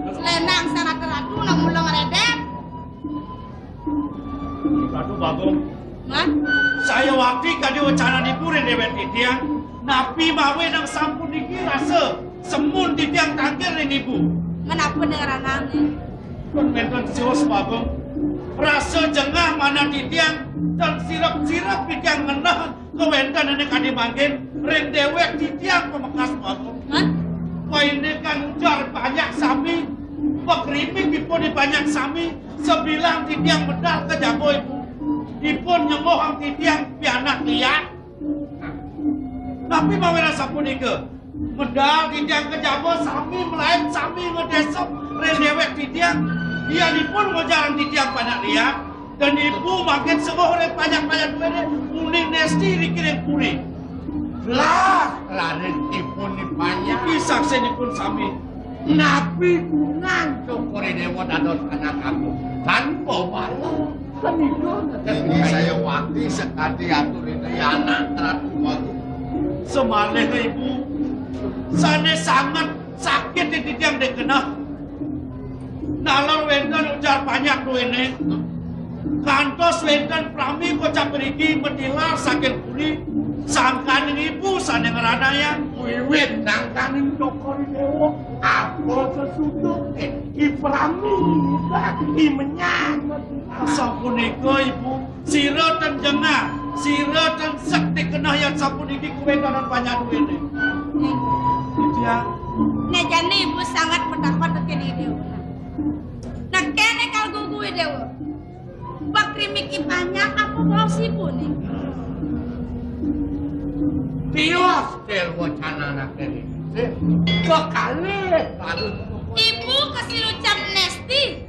selendang sana teradu nang mulang redep. Ratu Bagong. Hah? Saya wakti kadi wacana niku ring dewek titiang, napi mawe nang sampun niki rasa semun titiang tangkil ring ibu. Menapa dengan anaknya? Pun menten sios Bagong. Rasa jengah manah titiang dan sirep-sirep titiang ngenah kawéntenané kadi mangkin ring déwék titiang pamekas Bagong. Hah? Painé kan ujar banyak sami, pakrimik ipun banyak sami, sabilang titiang medal ka jaba ibu. Ipun nyemohang titiang pianak liak. Napi mawinan sapunika? Medal titiang ka jaba sami malaib sami ngadesep ring déwék titiang. Yan ipun ngojarang titiang panak liak. Dan ibu mangkin sengguh ring panjak-panjak duéné uning Desti riki ring puri. Lah, raris ipun dipanjak. Pisaksinipun sami. Napi gunang cokor i déwa dados anak aku? Tanpa bala. Kenika. Ini saya wakti sekadi atur ini anak Ratu Wagung. Semalih ibu, sané sanget sakit di titiang dikenah. Nalar wénten ujar panjak duéné. Kantos wénten prami kocap mriki matilar saking puri, sangkaning ibu sané ngranayang. Wiwit sangkaning cokor i déwa, apa sesuduk, eh, i prami, i menyang matilar. Sapunika ibu, sira ten jengah. Sira tansah dikenah yan sapuniki kawéntenan panjak duéné. Ning. Titiang. Né jani ibu sanget matakon tekén Ida. Nekéné kal gugu Ida. Bakrimiki panjak apa baos ibu ning? Tios kel wacana anaké. Kekalih. Ibu kesilucan nesti.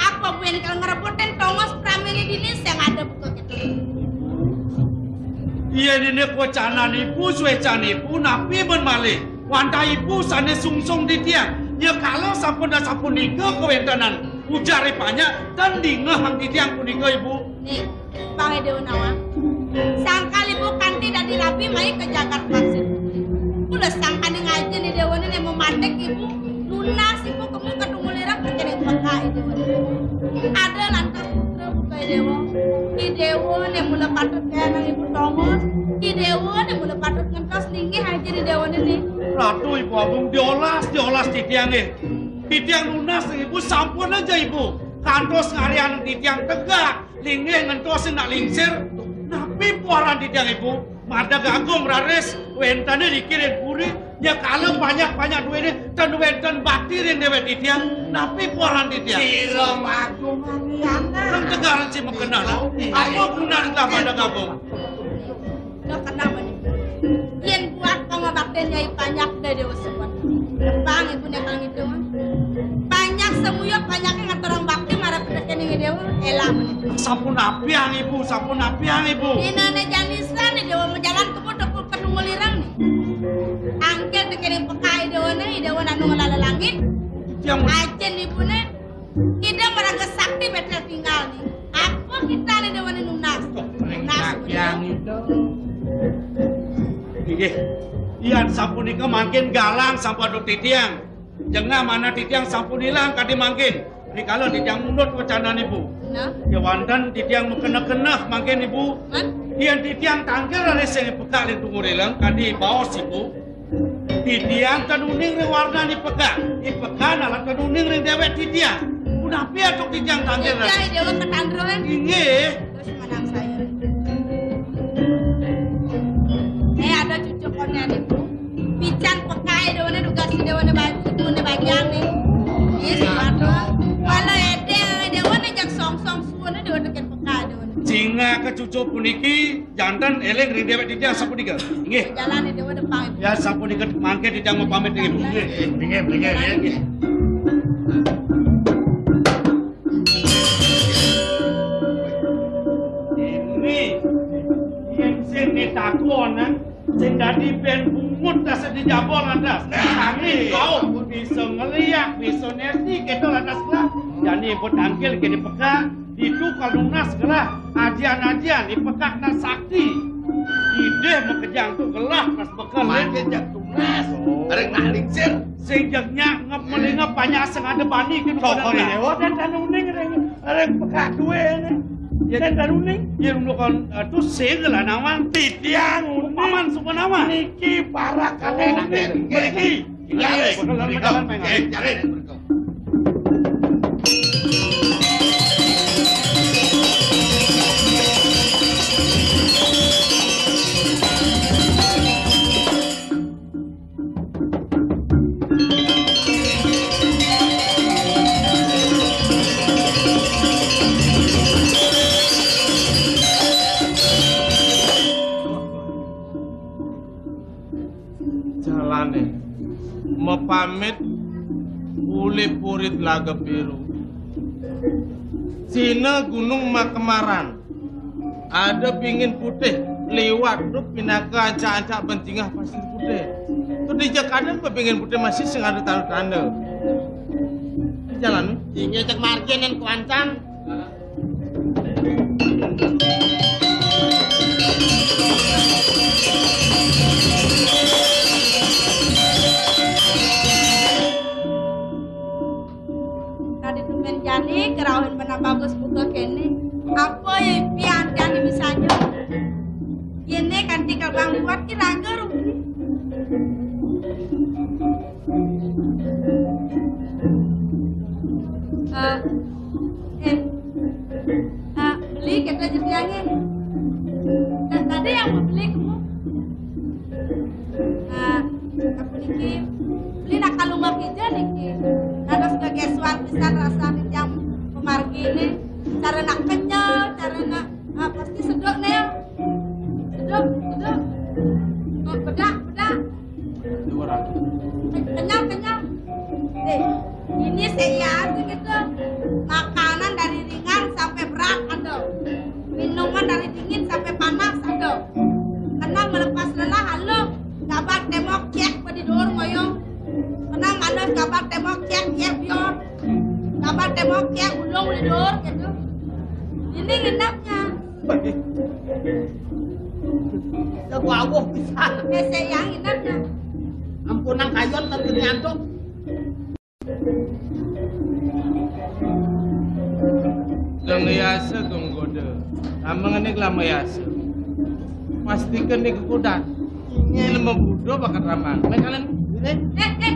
Apa buin kal ngrebutin tongos praminé dini sing ada buka kita. Iya dini kocanan ibu, suécan ibu, napi men malih. Wantah ibu sané sungsung titiang. Ya kala sampun sapunika kawéntenan ujar panjak, tan dingehang titiang punika ibu. Nih, Bang Ede nawang. Sangkal ibu kanti dadi rabi mai ke jagat pasir. Mula sangkaning ajin Ida Déwa né mematik ibu, lunas ibu kemu katungul ireng kene peka Ida Déwa. Ada lantas putra buka Ida Déwa. Ida Déwa né mula patut kaya nang ibu tongos. Ida Déwa né mula patut ngentos linggih ajin Ida Déwa né. Ratu Ibu Agung diolas, diolas titiang nggih. Titiang lunas ibu sampun aja ibu. Kantos ngarian titiang tegak. Linggih ngentos nak lingsir, napi puaran titiang ibu? Madeg agung raris, wéntené dikirin puri, nyekala banyak-banyak duéné, ten wénten bakti ring déwék titiang, napi puaran titiang? Sira magung ngiangan. Kang tegaran si makenah, apa gunan lah madeg agung? Lo kenapa nih? Yén buat pangabaktin nyai panjak dadi usebut. Bang ibu né kang itu. Panjak semuyut panjak ngaturang bakti marang pedekene Ida Déwa. Elah. Sampun apiang ibu, sampun apiang ibu. Inané janisan Ida Déwa majalan kebut aku ketemu lirang nih. Angkel tekene peka Ida Déwa né, Ida Déwa nanu ngelala langit. Yang ajin ibuné. Ida maraga sakti betel tinggal nih. Apa kita nih Déwa né nunas? Nunas. Yang itu. Inggih. Yan sapunika mangkin galang sampun titiang. Jengah mana titiang sampun ilang kadi mangkin. Rikala titiang mundut wacanané, Bu. Nah. Kéwanten titiang makeneh-keneh mangkin, Ibu. Man? Yén titiang tangkil raris sing pekak ring tungul ireng kadi baos, Ibu. Titiang ten uning ring warnan ipekak. Ipekak nalar ten uning ring déwék titiang. Punapi antuk titiang tangkil raris? Titiang Ida Déwa katandrohan. Inggih. Terus manang saya. Eh, ada cucu koné, Ibu. Pican peka Ida Déwa né dugas Ida Déwa né baju, Ida Déwa né bajang nih. Iya, sih, Pak. Walau Ida Déwa né jak songsong suwun Ida Déwa né peka Ida Déwa né. Singah kecucuk puniki janten éling ring déwék titiang sapunika. Inggih. Jalan Ida Déwa depan. Ya sapunika mangkin titiang mapamit inggih, Bu. Inggih, inggih, inggih, inggih. Ini yén sing ditakon, sing dadi bén bungut tas di jabol lantas. Kami kau bisa ngeliak, bisa nesti kita lantas lah. Jani ibu tangkil kene peka, ditu kalau nunas gelah, ajian-ajian ipekak nas sakti. Idih makejang tu gelah nas bekel. Makin jak tunas. Areng nak lingsir. Sing jegnya ngep melingep banyak sing ada bani kene. Kau kau dewa dan tanuning ring ring pekak duwe ne. Ya dan tanuning. Ya nukan tu sing lah nawang. Titiang uning. Paman suku nama. Niki para kane niki. Jaring. Jaring. Jalané mapamit uli purit laga biru. Sina gunung makemaran. Ada bingin putih liwat tu pinaka ancak-ancak bentingah pasir putih. Tu dijak ada bingin putih masih sing ada tanda-tanda. Jalan. Inggih cek margin yang kuancang. Tadi tumben jani kerauhin benar bagus buka kene. Apa ya pian jani misalnya? Ini kan tinggal bang buat kira rugi. Eh, eh, eh, beli kita jadiannya. Cara nak kenyal, cara nak, ah, pasti seduk nih. Seduk, seduk. Oh, bedak, bedak. Dua ratus. Ke-, kenyal, kenyal. Nih, ini saya gitu. Makanan dari ringan sampai berat ada. Minuman dari dingin sampai panas ada. Kena melepas lelah, halo. Gabar tembok cek pada dor ngoyong. Kena malas gabar tembok cek, ya biar. Gabar tembok cek, ulung di dor gitu. Ini nginepnya. Jago awuh pisan. Ese yang nginepnya. Ampunan kayon tapi nyantuk. Lama yasa gong goda. Lama ngene lama yasa. Pastikan ni kekudan. Ini lama budo bakat ramang. Mekalan. Eh, eh,